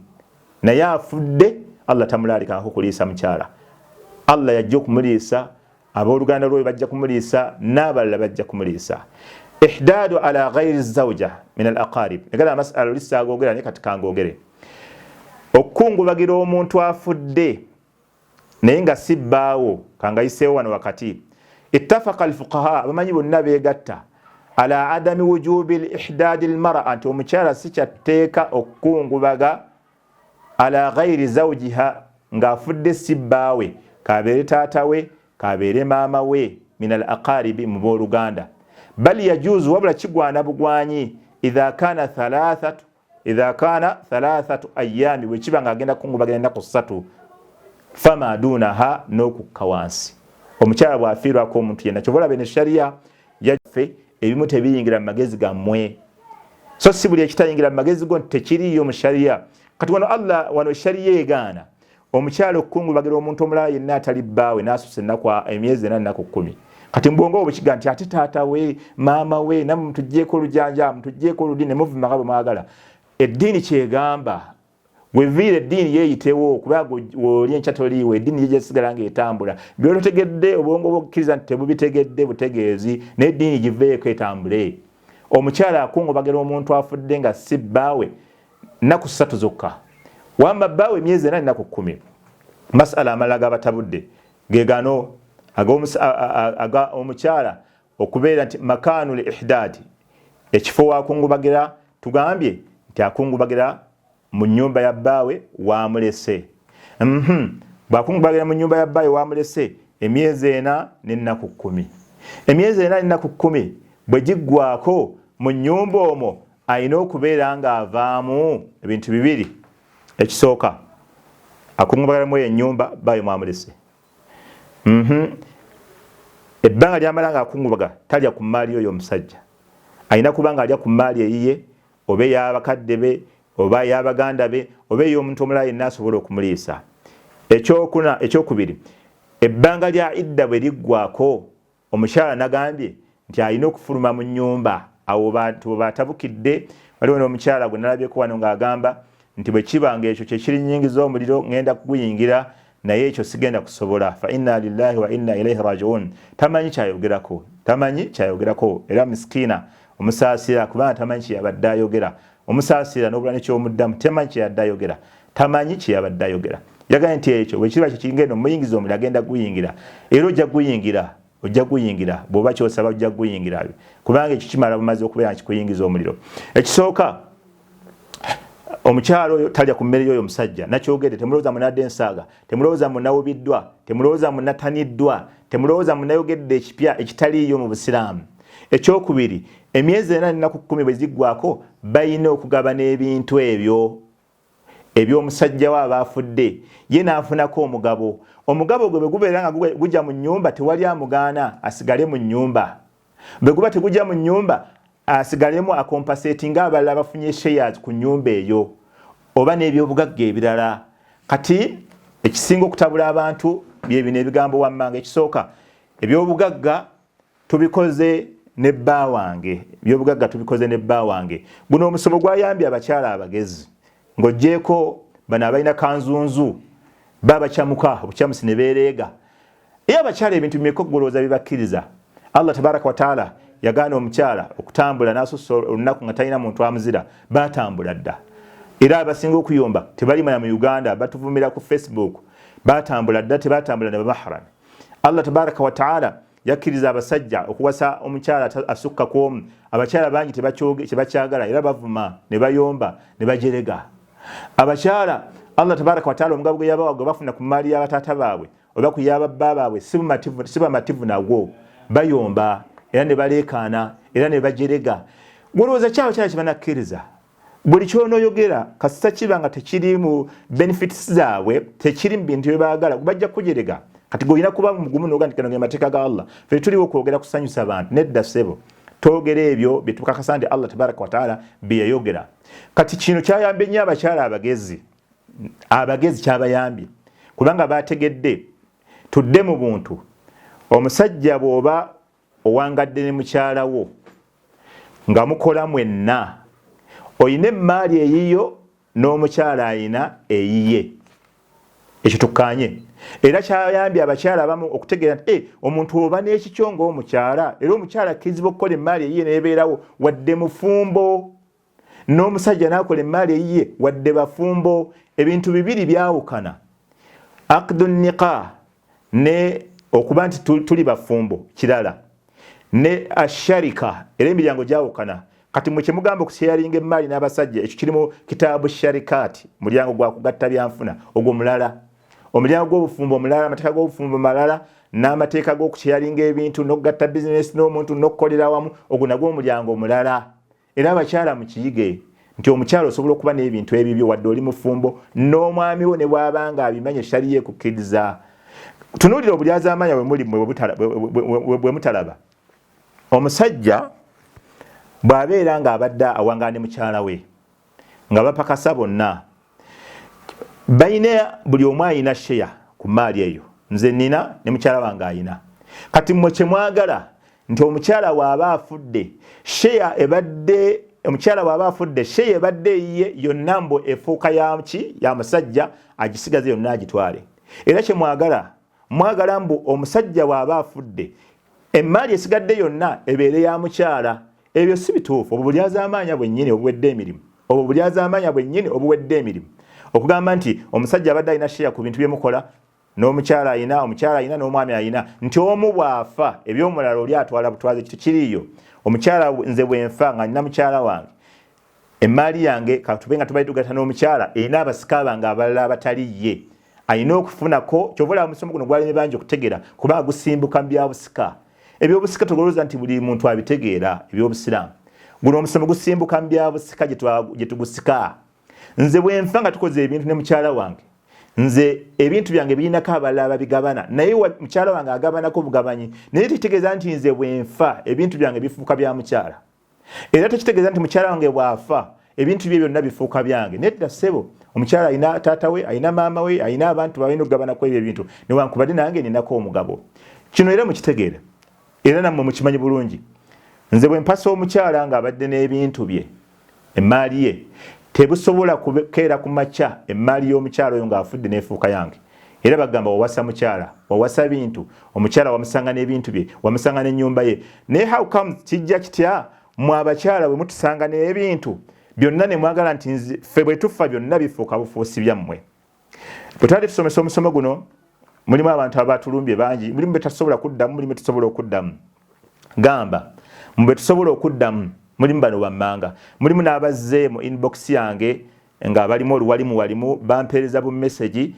naye afudde Allah tamulaalikangako kuliisa mukyala. Allah yajja okumuliisa, abooluganda lwoyo bajja kumuliisa, n'abalala bajja kumuliisa. Ihdaadu ala ghairi zauja min al aqarib, negala amasala oli saagogera, naye kati kangogere. Okukungubagira omuntu afudde naye nga si bbaawo, kangayiseewo wano wakati. Ittafaqa alfuqaha, abamanyi bonna beegatta ala adami wujubi lihdadi lmaraa, nti omukyala si kyatteeka okukungubaga ala ghairi zaujiha, ng'afudde si bbaawe, kabeere taata we, kabeere maama we, min al aqaribi, mu booluganda. Bal yajuuzu, wabula kigwana bugwanyi, idha kana thalathatu, idha kana thalathatu ayami, bwe kiba ng'agenda kukungubagira ennaku 3. Fama dunaha, n'okukka wansi. Omukyala bw'afiirwako omuntu yenna, kyova olaba eno sharia yaffe, ebimu tebiyingira mu magezi gammwe, so si buli ekitayingira mu magezi go nti tekiriiyo mu sharia. Kati wano Allah, wano sharia egaana omukyala okukungubagira omuntu omulala yenna atali bbaawe n'asusa ennaku, emyezi 4, ennaku 10. Kati mbwongo obwo bukiga nti ate taata we, maama we, nammwe mutuggyeko olujanja, mutuggyeko oludi, ne muvuma nga bwe mwagala. Eddiini kyegamba, weviira eddiini yeeyitewo, kubanga oli enkya toliiwo, eddiini ye gyesigala ng'etambula. By'ototegedde, obwongo bwokukkiriza nti tebubitegedde butegeezi, naye eddiini giveeko etambule. Omukyala akungubagira omuntu afudde nga si bbaawe nnaku 3 zokka, wamba bbaawe emyezi 4, ennaku 10. Masala amalala gabatabudde ge gano aga omukyala okubeera nti makaanu li ihdaadi, ekifo wakungubagira. Tugambye nti akungubagira mu nnyumba ya bbaawe wamulese. Bw'akungubagira mu nnyumba ya bbaawe wamulese emyezi 4 n'ennaku 10, emyezi 4 n'ennaku 10 bwe giggwako, mu nnyumba omwo alina okubeera ng'avaamu ebintu bibiri. Ekisooka, akungubagira mu eyo ennyumba bbaawe mwamulese, Ebbanga lyamala ng'akungubaga talya ku mmaali y'oyo omusajja. Alina kuba ng'alya ku mmaali eyiye, oba ey'abakadde be, oba ey'abaganda be, oba ey'omuntu omulala yenna asobola okumuliisa. Ekyokuna, ekyokubiri, ebbanga lya idda bwe liggwako, omukyala nagambye nti alina okufuluma mu nnyumba. Awo bantu bwe batabukidde, waliwo n'omukyala gwe nalabyeko wano ng'agamba nti bwe kiba ng'ekyo kye kirinyingiza omuliro, ŋŋenda kuguyingira, naye ekyo sigenda kusobola. Fa inna lillahi wa inna ilaihi rajiun. Tamanyi kyayogerako, tamanyi kyayogerako, era miskiina omusaasira kubanga tamanyi kyeyabadde ayogera. Omusaasira n'obula nekyomuddamu, tamanyi kyeyadde ayogera, tamanyi kyeyabadde ayogera. Yagambye nti ekyo bwe kiba kyekigenda omuyingiza omuliro, agenda guyingira, era ojja guyingira, ojja guyingira. Bw'oba kyosaba, ojja guyingira, kubanga ekyo kimala bumaze okubeera nkikuyingiza omuliro. Ekisooka, omukyalo oyo talya ku mmere y'oyo omusajja. Nakyogedde, temulowooza munadde ensaaga, temulowooza munawubiddwa, temulowooza munataniddwa, temulowooza munayogedde ekipya ekitaliiyo mu busiraamu. Ekyokubiri, emyezi 4 n'ennaku 10 bwe ziggwako, balina okugabana ebintu ebyo eby'omusajja we aba afudde, ye n'afunako omugabo. Omugabo gwe bwe gubeera nga gujja mu nnyumba, tewali amugaana, asigale mu nnyumba. Bwe guba tegujja mu nnyumba, asigalemu akompaseti ng'abalala bafunye shares ku nnyumba eyo oba n'ebyobugagga ebirala. Kati ekisinga okutabula abantu bye bino ebigambo wammanga. Ekisooka, ebyobugagga tubikoze ne bba wange, ebyobugagga tubikoze ne bba wange. Guno omusomo gwayambye abakyala abagezi, ng'oggyeeko bano abalina kanzunzu, babakyamuka obukyamusi ne beereega. Era abakyala ebintu bimeka okugolooza byebakkiriza? Allah tabaraka wataala yagaana omukyala okutambula n'asussa olunaku nga talina muntu amuzira. Batambula dda, era abasinga okuyomba tebalimanya mu Uganda, batuvumira ku Facebook, batambula dda, tebatambula ne bamahrami. Allah tabaraka wataala yakkiriza abasajja okuwasa omukyala asukka ku omu. Abakyala bangi tebakyagala, era bavuma ne bayomba ne bajerega. Abakyala, Allah tabaraka wataala omugabo gwe yabawa gwe bafuna ku maali y'abataata baabwe oba ku y'ababba baabwe, si bamativu nagwo, bayomba era ne baleekaana era ne bajerega. Golowooza ki abakyala kye banakkiriza? Buli kyonooyogera, kasita kiba nga tekiri mu benefits zaabwe, tekiri mu bintu bye baagala, bajja kujerega. Kati gweolina kuba mugumu noga nti gano ge mateeka ga Allah. Ffe tuliwo okwogera kusanyusa bantu? Nedda ssebo, twogera ebyo bye tukakasa nti Allah tabaraka wataala bye yayogera. Kati kino kyayambye nnyo abakyala abagezi. Abagezi kyabayambye kubanga bategedde. Tudde mu buntu, omusajja bw'oba owangadde ne mukyala wo nga mukola mwenna, oyina emmaali eyiyo n'omukyala ayina eyiye. Ekyo tukkaanye. Era kyayambye abakyala abamu okutegeera nti omuntu oba n'ekikyo ng'omukyala, era omukyala akkirizibwa okukola emmaali eyiye n'ebeerawo wadde mufumbo, n'omusajja n'akola emmaali eyiye wadde bafumbo. Ebintu bibiri byawukana: aqdu niqah ne okuba nti tuli bafumbo kirala, ne asharika, era emiryango gyawukana. Kati mwe kyemugamba okusharinga emmaali n'abasajja, ekyo kiri mu kitaabu sharikaati, mulyango gwa kugatta byanfuna, ogwo mulala. Omulyango gw'obufumbo mulala, amateeka g'obufumbo malala, n'amateeka g'okusharinga ebintu n'okugatta bizinesi n'omuntu n'okukolera awamu, ogwo nagwo omulyango mulala. Era abakyala mukiyige. Nti omukyala osobola okuba n'ebintu ebibyo wadde oli mufumbo n'omwami wo ne bw'aba nga abimanye, shariya ekukkiriza. Tunuulira obulyazaamaanya bwe muli mmwe bwe mutalaba. Omusajja bw'abeera ng'abadde awangaala ne mukyala we nga bapakasa bonna, balina buli omu alina sheya ku maali eyo, nze nina ne mukyala wange ayina. Kati mmwe kye mwagala nti omukyala waaba afudde, sheya ebadde, omukyala waaba afudde, sheya ebadde eyiye yonna mbu efuuka yaki? Ya musajja, agisigaze yonna agitwale. Era kye mwagala, mwagala mbu omusajja waaba afudde, emmaali esigadde yonna ebeere ya mukyala. Ebyo si bituufu. Obwo bulyazaamaanya bwennyini obuwedde emirimu. Obwo bulyazaamaanya bwennyini obuwedde emirimu, okugamba nti omusajja abadde alina sheya ku bintu byemukola, n'omukyala ayina, omukyala ayina, n'omwami ayina, nti omu bw'afa eby'omulala oli atwala butwazi. Tekiriiyo. Omukyala, nze bwenfa nga nina mukyala wange, emmaali yange, katube nga tubadde tugatta n'omukyala, erina abasika bange abalala abatali ye, alina okufunako. Kyova olaba omusomo guno gwalemye bangi okutegeera, kuba gusimbuka mu byabusika. Ebyobusika tolowooza nti buli muntu abitegeera. Ebyobusiraamu, guno omusomo gusimbuka mu byabusika gye tugusika. Nze bwenfa nga tukoze ebintu ne mukyala wange, nze ebintu byange birinako abalala ababigabana, naye mukyala wange agabanako bugabanyi, naye tekitegeeza nti nze bwenfa ebintu byange bifuuka bya mukyala. Era tekitegeeza nti mukyala wange bw'afa ebintu bye byonna bifuuka byange. Nedda ssebo, omukyala alina taata we, alina maama we, alina abantu balina okugabanako ebyo ebintu, newankubadde nange ninako omugabo. Kino era mukitegeere, era nammwe mukimanyi bulungi, nze bwe mpasa omukyala ng'abadde n'ebintu bye, emmaali ye tebusobola kukeera ku makya emmaali y'omukyala oyo ng'afudde n'efuuka yange. Era bagamba wawasa mukyala, wawasa bintu. Omukyala wamusanga n'ebintu bye, wamusanga n'ennyumba ye, naye how comes, kijja kitya mwe abakyala bwe mutusanga n'ebintu byonna ne mwagala nti ffe bwe tufa byonna bifuuka bufuusi byammwe? Bwe twali tusomesa omusomo guno, mulimu abantu abatulumbye bangi, mulimu betasobola kuddamu, mulimu betusobola okuddamu. Gamba mu betusobola okuddamu mulimu bano wammanga, mulimu n'abazze mu inbox yange nga balimu oluwalimu walimu bampeereza bu message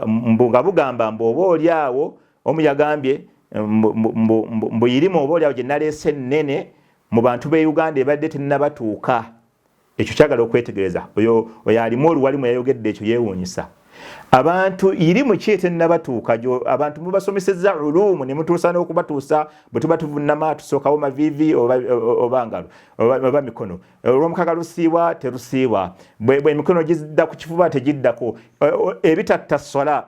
mbu nga bugamba mbu oba oli awo, omu yagambye mbu irimu oba oli awo gye naleese ennene mu bantu b'e Uganda ebadde tennabatuuka. Ekyo kyagala okwetegereza. Oyo oyo alimu oluwalimu yayogedde ekyo, yeewuunyisa abantu. Irimu ki etennabatuuka? Abantu mubasomesezza ulumu ne mutuusa n'okubatuusa bwe tuba tuvunama tusookawo maviivi oba ngalo oba mikono, olw'omukaga lusiibwa terusiibwa, bwe emikono gidda ku kifuba tegiddako, ebitatta sola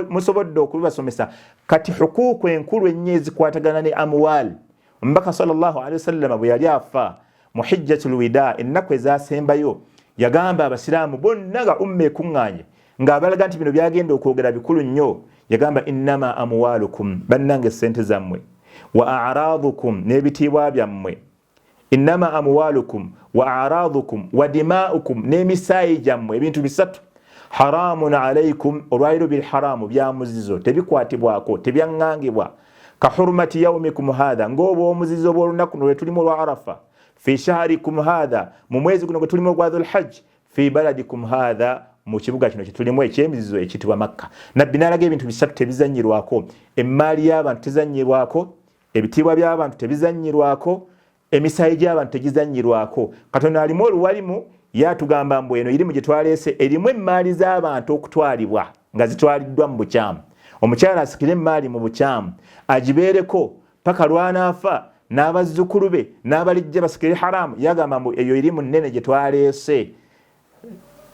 musobodde okubibasomesa. Kati hukuuku enkulu ennyo ezikwatagana ne amwal, Omubaka sallallahu alaihi wasallama bwe yali afa mu hijjatul wida, ennaku ezasembayo, yagamba abasiraamu bonna nga umma ekuŋŋaanye, ng'abalaga nti bino byagenda okwogera bikulu nnyo. Yagamba, innama amwalukum, bannange sente zammwe, wa aradukum, n'ebitiibwa byammwe, innama amwalukum wa aradukum wa dimaukum, n'emisaayi gyammwe, ebintu bisatu, haramun alaikum, olwaliro biri haramu, bya muzizo, tebikwatibwako, tebyaŋŋangibwa, ka hurumati yaumikum hatha, ng'obwomuzizo bw'olunaku lwe tulimu olwa Arafa, fi shaharikum hatha, mu mwezi guno gwe tulimu ogwa Dhulhajj, fi baladikum hatha, mu kibuga kino kyetulimu ekyemizizo ekiyitibwa Makka. Nabbi n'alaga ebintu bisatu tebizanyirwako: emmaali y'abantu tezanyirwako, ebitiibwa by'abantu tebizanyirwako, emisaayi gy'abantu tegizanyirwako. Katonda alimu oluwalimu yatugamba mbu eno irimu gye twaleese erimu emmaali z'abantu okutwalibwa nga zitwaliddwa mu bukyamu. Omukyala asikire emmaali mu bukyamu agibeereko paka lwanaafa, n'abazzukulu be n'abalijja basikire haramu. Yagamba mbu eyo irimu nnene gye twaleese.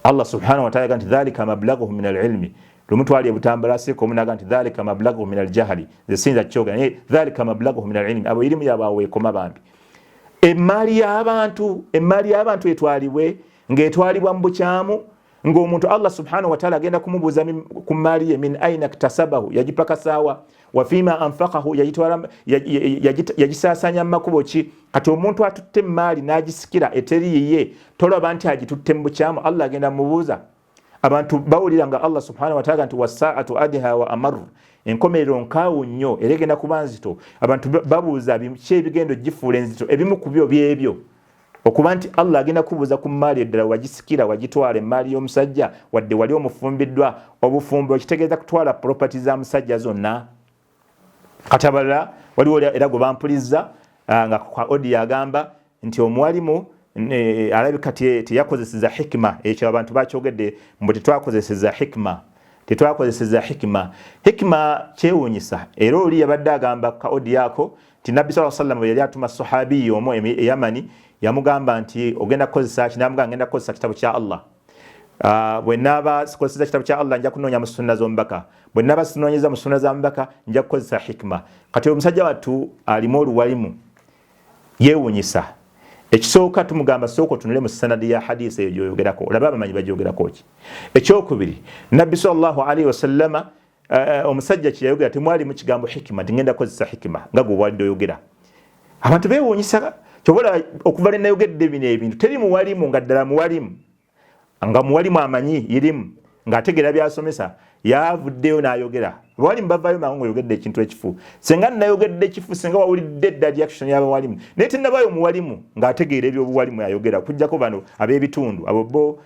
Allah subhanahu wataala nti dhalika mablaghuhu min alilmi. Lumu twali ebutambala, asiika omu naga nti dhalika mablaghuhu min aljahali. Nze siyinza kyogera, naye dhalika mablaghuhu min alilmi, abo irimu yabwe aweekoma bambi. Emmaali y'abantu, emmaali y'abantu etwalibwe ng'etwalibwa mu bukyamu, ng'omuntu Allah subhanahu wataala agenda kumubuuza ku mmaali ye: min aina ktasabahu, yagipakasaawa, wafima anfakahu, yagisaasanya mu makubo ki? Kati omuntu atutte emmaali n'agisikira eteri yiye, tolaba nti agitutte mu bukyamu? Allah agenda mubuuza. Abantu bawulira nga Allah subhanahu wataala nti wasaatu adha wa amar, enkomerero nkaawu nnyo era egenda kuba nzito. Abantu babuuza ki ebigendo gifuula enzito? Ebimu ku byo byebyo okuba nti Allah agenda kubuuza ku mmaali eddala wagisikira, wagitwala, emmaali y'omusajja wadde wali omufumbiddwa. Obufumbo okitegeeza kutwala property za musajja zonna. Kati abalala waliwo era gwe bampulizza nga kwa audio agamba nti omuwalimu Alabika teyakozeseza hikima. Ekyo abantu bakyogedde mbu tetwakozeseza hikima, tetwakozeseza hikima. Hikima kyewuunyisa. Era oli yabadde agamba ka audio ako nti Nabbi sallallahu alaihi wasallam bwe yali atuma sahabiyi omu e Yamani, yamugamba nti ogenda kukozesa ki? Namugamba ngenda kukozesa kitabo kya Allah. Bwe naaba sikozesa kitabo kya Allah, nja kunoonya mu sunna z'omubaka. Bwe naaba sinoonyeza mu sunna za mubaka, nja kukozesa hikima. Kati omusajja wattu alimu oluwalimu, yeewunyisa. Ekisooka tumugamba, sooka otunule mu sanadi ya hadisi eyo gyoyogerako, olabe abamanyi bagyogerako ki. Ekyokubiri, Nabbi sallallahu alaihi wasallama, omusajja kyeyayogera temwalimu kigambo hikima, nti ngenda kukozesa hikima nga gwe walidde oyogera. Abantu beewuunyisa. Kyobola okuva lwe nayogedde bino ebintu, teri muwalimu nga ddala muwalimu, nga muwalimu amanyi irimu, ng'ategeera byasomesa, yavuddeyo n'ayogera. Abawalimu bavaayo mangu ngaoyogedde ekintu ekifu. Senga nayogedde ekifu, senga wawulidde dda reaction y'abawalimu, naye tennabayo muwalimu ng'ategeera ebyobuwalimu ayogera, okuggyako bano ab'ebitundu. Abo bo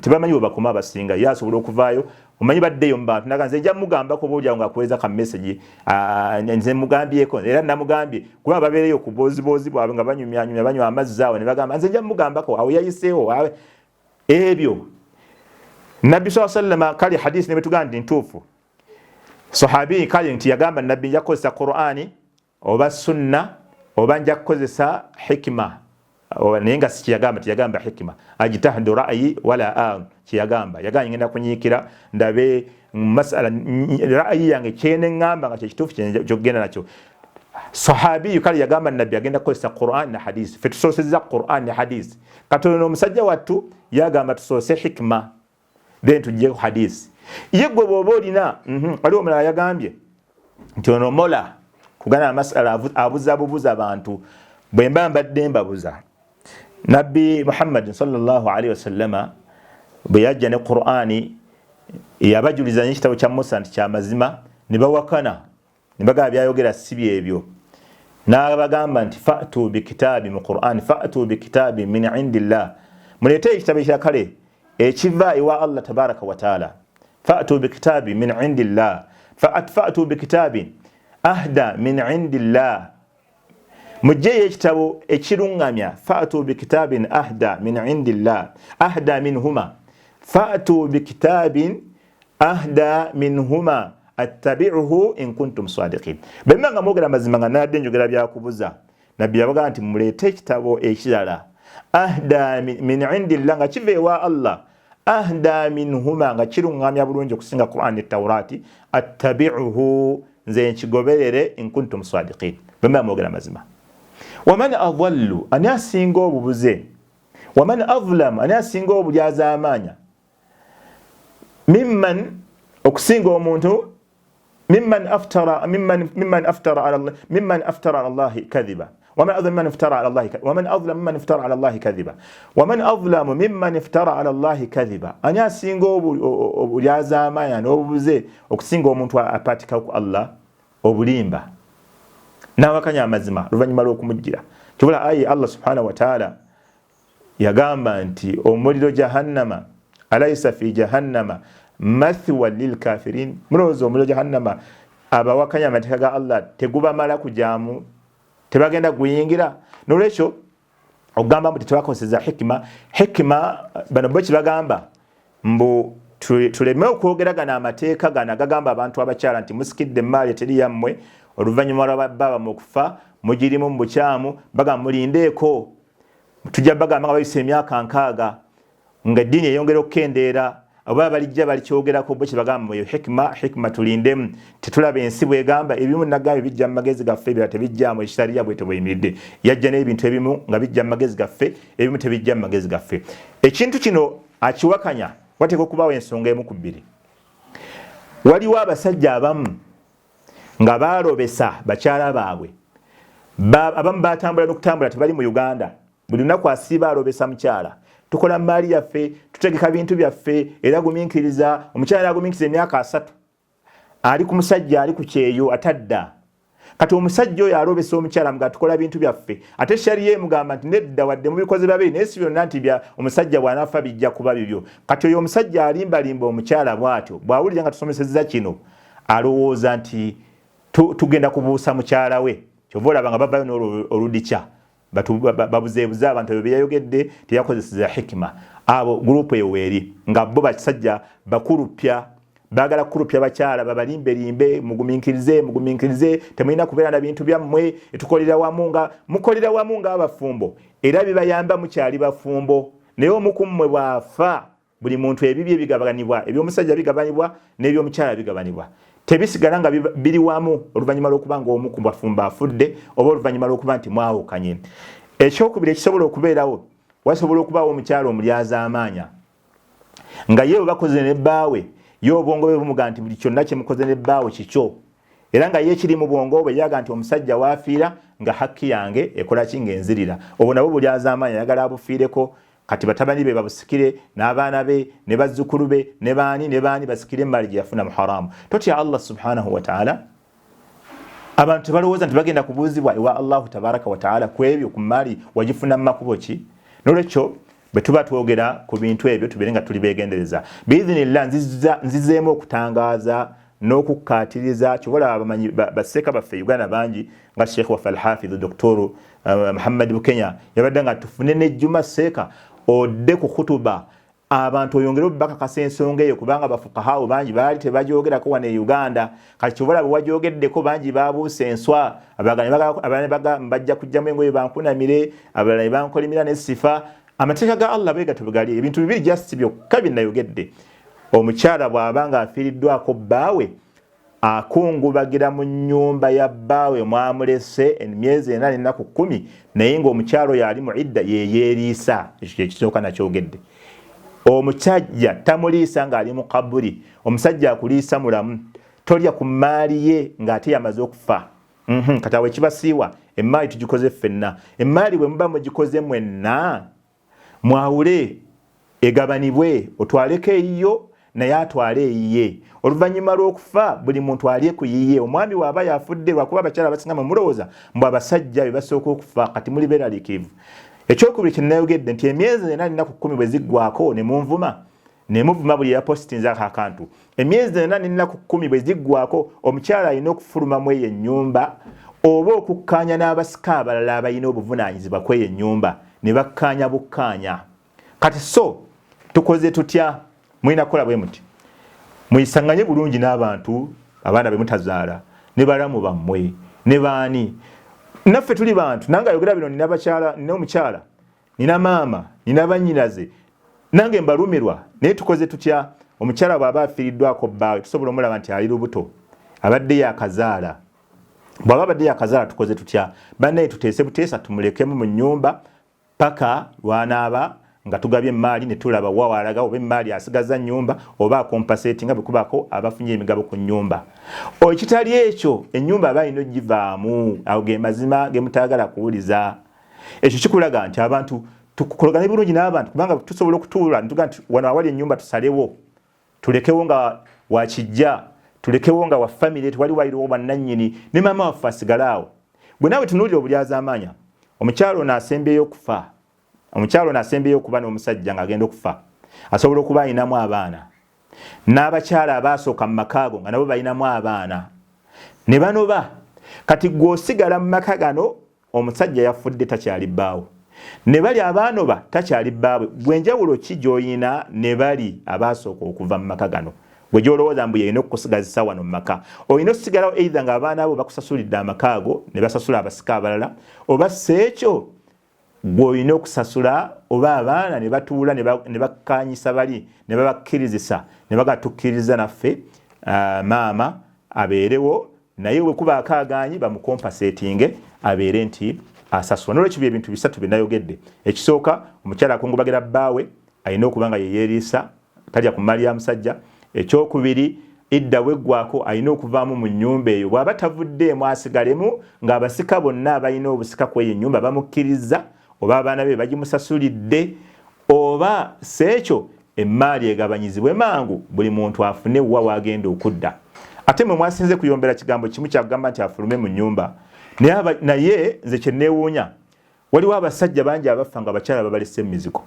tebamanyi bwe bakoma abasinga. Ye asobola okuvaayo, omanyi baddeyo mu bantu naga nze nja mugambako, oba oliawo ng'akuweereza ka message, nze mugambyeko era namugambye, kuba babeereyo ku booziboozi bwabwe nga banyumyanyumya, banywa amazzi awo ne bagamba nze nja mugambako, awo yayiseewo. Ebyo Nabbi saa sallama, kale hadisi ne betugamba nti ntuufu, sahabi kale nti yagamba Nabbi nja kukozesa Qur'ani oba sunna oba nja kukozesa hikima, naye nga si kyeyagamba. Teyagamba hikima, ajtahdu ra'yi wala an. Kyeyagamba, yagamba ngenda kunyiikira ndabe masala ra'yi yange kyeneŋŋamba nga kyekituufu kyokugenda nakyo. Sahabiyu kale yagamba Nabbi agenda kukozesa Quran ne hadisi. Fe tusoosezza Quran ne hadisi. Katono omusajja wattu yagamba tusoose hikima then tujjeko hadisi. Ye gwe bw'oba olina waliwo omulala yagambye nti ono mola kugana amasala abuza bubuza abantu. Bwe mba mbadde mbabuza, Nabbi Muhammadin sallallahu alaihi wasallama bwe yajja ne Qur'ani, yabajuliza n'ekitabo kya Musa nti kyamazima, ne bawakana ne bagamba byayogera si byebyo. N'abagamba nti fatu bikitaabi mu Qur'ani, fatu bikitaabi min indillah, muleete ekitabo ekyakale ekiva ewa Allah tabaraka wataala. Fatu bikitaabi min indillah, fatu bikitaabi ahda min indillah, mugyeyo ekitabo ekiruŋŋamya. Fatu bikitabin ahda min indillah, ahda minhuma, fatu bikitabin ahda minhuma attabiuhu in kuntum sadiqin. Bwemba nga mwogera amazima, nga nadde njogera byakubuza. Nabbi yabagamba nti muleete ekitabo ekirala ahda min indillah, nga kiva ewa Allah, ahda minhuma, nga kiruŋŋamya bulungi okusinga Quran ne Taurati, attabiuhu, nze nkigoberere, in kuntum sadiqin, bwemba mwogera amazima. Waman adallu, ani asinga obubuze? Waman adlamu, ani asinga obulyazaamaanya? Mimman, okusinga omuntu, mimman aftara, mimman aftara ala, mimman aftara ala Allahi kadhiba. Waman adlamu mimman iftara ala Allahi, waman adlamu mimman iftara ala Allahi kadhiba, waman adlamu mimman iftara ala Allahi kadhiba, ani asinga obulyazaamaanya n'obubuze okusinga omuntu apatika ku Allah obulimba n'awakanya amazima oluvannyuma lw'okumujjira? Kibula ayi Allah subhanahu wa taala yagamba nti omuliro jahannama, alaisa fi jahannama mathwa lilkafirin, mulowooza omuliro jahannama abawakanya amateeka ga Allah tegubamala kujamu, tebagenda guyingira? Nolwekyo okugamba mbu tetwakozesa hikima, hikima bano bo kibagamba mbu tuleme okwogera gano amateeka gano agagamba abantu abakyala nti musikidde emaali eteri yammwe oluvannyuma lwa baba mu kufa, mugirimu mu bukyamu. Bagamba mulindeeko, tujja bagamba nga bayise emyaka 60 nga eddiini eyongera okukendeera, oba balijja balikyogerako. Bo kyebagamba eyo hikima, hikima tulindemu, tetulaba ensi bwegamba. Ebimu nagambye bijja mu magezi gaffe, ebirala tebijjamu. Ekitaliya bwete bweyimiridde, yajja n'ebintu ebimu nga bijja mu magezi gaffe, ebimu tebijja mu magezi gaffe. Ekintu kino akiwakanya, wateeka okubawo ensonga emu ku bbiri. Waliwo abasajja abamu nga baalobesa bakyala baabwe, abamu batambula n'okutambula tebali mu Uganda, buli lunaku asiiba alobesa mukyala, tukola maali yaffe, tutegeka bintu byaffe, era gumiikiriza. Omukyala agumiikiriza emyaka 30, ali ku musajja, ali ku kyeyo, atadda. Kati omusajja oyo alobesa omukyala mga tukola bintu byaffe, ate shariya emugamba nti nedda, wadde mubikoze babiri, naye si byonna nti bya omusajja, bw'anaafa bijja kuba bibyo. Kati oyo omusajja alimbalimba omukyala bw'atyo, bw'awulira nga tusomesezza kino, alowooza nti tugenda kubuusa mukyala we. Kyova olaba nga bavayo n'olwo oludikya. Babuzeebuze abantu ebyo byeyayogedde, teyakozeseza hikima. Abo gurupu eyo weeri nga bo basajja bakulupya, baagala kukulupya bakyala, babalimbelimbe, mugumiikirize, mugumiikirize, temulina kubeera na bintu byammwe, tukolera wamu. Nga mukolera wamu ng'abafumbo, era bibayamba mukyali bafumbo, naye omu ku mmwe bw'afa, buli muntu ebibye bigabanibwa. Ebyomusajja bigabanibwa n'ebyomukyala bigabanibwa, tebisigala nga biri wamu oluvannyuma lw'okuba nga omu ku bafumbo afudde oba oluvannyuma lw'okuba nti mwawukanye. Ekyokubiri ekisobola okubeerawo, wasobola okubaawo omukyala omulyazaamaanya nga ye bwe bakoze ne bbaawe, ye obwongo bwe bumuga nti buli kyonna kye mukoze ne bbaawe kikyo, era nga ye kiri mu bwongo bwe yaga nti omusajja waafiira nga hakki yange ekola ki, ng'enzirira. Obwo nabwo bulyazaamaanya, ayagala abufiireko. Kati batabani be babusikire, n'abaana be ne bazzukulu be ne baani ne baani basikire emaali gye yafuna mu haramu. Totya Allah subhanahu wataala? Abantu tebalowooza nti bagenda kubuuzibwa ewa Allahu tabaraka wataala ku ebyo, ku maali wagifuna mu makubo ki? Nolwekyo bwe tuba twogera ku bintu ebyo, tubeere nga tuli beegendereza. Biidhinillah, nzizeemu okutangaaza n'okukkaatiriza. Kyobola abamanyi baseeka baffe Uganda bangi, nga Sheekh waffe Alhafidhu Doktoru Muhammad Bukenya, yabadde nga tufune nejjuma seeka odde ku khutuba, abantu oyongere obakakasa ensonga eyo, kubanga bafukahawo bangi baali tebagyogerako wano e Uganda. Kati kyobola bwe wagyogeddeko, bangi babuusa enswa, abalala bajja kujjamu engoye bankunamire, abalala ne bankolimira nesifa. Amateeka ga Allah bwe gatyo bwe gali. Ebintu bibiri just byokka bye nayogedde: omukyala bw'aba nga afiiriddwako bbaawe, akungubagira mu nnyumba ya bbaawe mwamulese emyezi 4 n'ennaku 10, naye ng'omukyala oyo ali mu idda yeyeeriisa. Ekyo kyekisooka nakyogedde. Omusajja tamuliisa ng'ali mu kaburi. Omusajja akuliisa mulamu, tolya ku mmaali ye ng'ate yamaze okufa. Kati awo ekibasiiwa, emmaali tugikoze ffenna. Emmaali bwe muba mugikoze mwenna, mwawule, egabanibwe, otwaleko eyiyo naye atwale eyiye. Oluvannyuma lw'okufa, buli muntu alye ku yiye. Omwami waaba yafudde, lwakuba abakyala abasinga mwe mulowooza mbu abasajja be basooka okufa, kati muli beeraliikirivu. Ekyokubiri kyenayogedde nti emyezi 4 n'ennaku 10 bwe ziggwako, ne munvuma ne muvuma buli yapositinza ako akantu, emyezi 4 n'ennaku 10 bwe ziggwako, omukyala alina okufulumamu eyo ennyumba oba okukkaanya n'abasika abalala abalina obuvunaanyizibwa ku eyo ennyumba, ne bakkaanya bukkaanya. Kati so tukoze tutya? Mulina kukola bwe muti: muyisaŋŋanye bulungi n'abantu, abaana be mutazaala ne balamu bammwe ne baani. Naffe tuli bantu. Nange ayogera bino nina bakyala, nina omukyala, nina maama, nina bannyinaze, nange mbalumirwa. Naye tukoze tutya? Omukyala bw'aba afiiriddwako bbaawe, tusobola omulaba nti ali lubuto, abadde yakazaala. Bw'aba abadde yakazaala, tukoze tutya? Bannaye, tuteese buteesa tumulekemu mu nnyumba paka lwanaaba nga tugabye emaali, ne tulaba wa walaga, oba emaali asigaza nnyumba oba akompaseti nga bwekubaako abafunye emigabo ku nnyumba. Ekitali ekyo, ennyumba aba alina ogivaamu. Awo ge mazima ge mutaagala kuwuliza. Ekyo kikulaga nti abantu tukolagane bulungi n'abantu, kubanga tusobola okutuula netugaa nti wano awali ennyumba tusalewo tulekewo nga wakijja, tulekewo nga wa famire, tewali wayiriwo bannannyini, ne maama waffe asigale awo. Gwe naawe tunuulira obulyazaamaanya. Omukyalo ono asembyeyo okufa, omukyalo ono asembyeyo okuba n'omusajja ng'agenda okufa, asobola okuba ayinamu abaana, n'abakyala abaasooka mu maka ago nga nabo balinamu abaana ne banoba. Kati gwe osigala mu maka gano, omusajja yafudde, takyali bbaawo, ne bali abaanoba takyali bbaabwe. Gwe enjawulo ki gy'oyina ne bali abaasooka okuva mu maka gano, gwe gy'olowooza mbu yeyina okukusigazisa wano mu maka? Olina okusigalawo either ng'abaana abo bakusasulidde amaka ago ne basasula abasika abalala, oba si ekyo gwe olina okusasula, oba abaana ne batuula ne bakkanyisa bali ne babakkirizisa ne bagatukkiriza naffe maama abeerewo, naye bwe kubaako agaanyi bamukompasetinge abeere nti asasula. Nolwekyo bye ebintu bisatu bye nayogedde. Ekisooka, omukyala akungubagira bbaawe alina okuba nga yeyeeriisa, talya ku mmaali ya musajja. Ekyokubiri, idda bweggwako alina okuvaamu mu nnyumba eyo. Bw'aba tavuddeemu, asigalemu ng'abasika bonna abalina obusika ku eyo ennyumba bamukkiriza, oba abaana be bagimusasulidde, oba si ekyo emmaali egabanyizibwe mangu, buli muntu afune wa wagenda okudda. Ate mwe mwasinze kuyombera kigambo kimu kyakugamba nti afulume mu nnyumba. Naye nze kye neewuunya, waliwo abasajja bangi abafa nga abakyala babalese emizigo.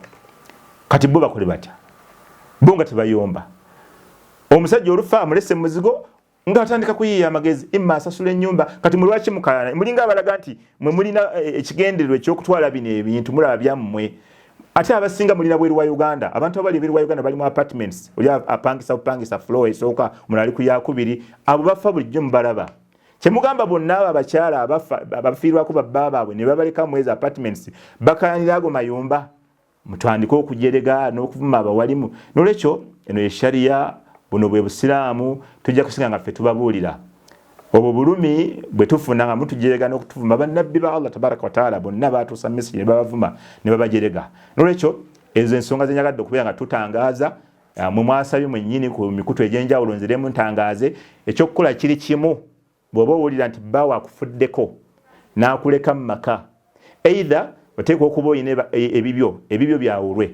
Kati bo bakole batya, bo nga tebayomba? Omusajja olufa amulese muzigo. Nga atandika kuyiiya amagezi, imma asasula ennyumba. Kati mwe lwaki mukaayana? Mulinga abalaga nti mwe mulina ekigendererwa eky'okutwala bino ebintu, mulaba byammwe. Ate abasinga mulina bweru wa Uganda. Abantu abali ebweru wa Uganda bali mu apartments, oli apangisa bupangisa floor esooka, omulala ali ku yakubiri. Abo bafa bulijjo mubalaba. Kyemugamba bonna abo abakyala abafa abafiirwako babba baabwe ne babaleka mu ezo apartments bakayanira ago mayumba? Mutandike okujerega n'okuvuma abawalimu. Nolwekyo eno ye sharia, buno bwe busiraamu. Tujja kusinga nga ffe tubabuulira obwo bulumi bwe tufuna nga mutujerega n'okutuvuma. Bannabbi ba Allah tabaraka wataala bonna batuusa message ne babavuma ne babajerega. Nolwekyo ezo ensonga zenyagadde okubeera nga tutangaaza. Mwe mwasabye mwennyini ku mikutu egy'enjawulo nziremu ntangaaze. Ekyokukola kiri kimu: bw'oba owulira nti bbaawo akufuddeko n'akuleka mu maka, either oteekwa okuba olina ebibyo, ebibyo byawulwe,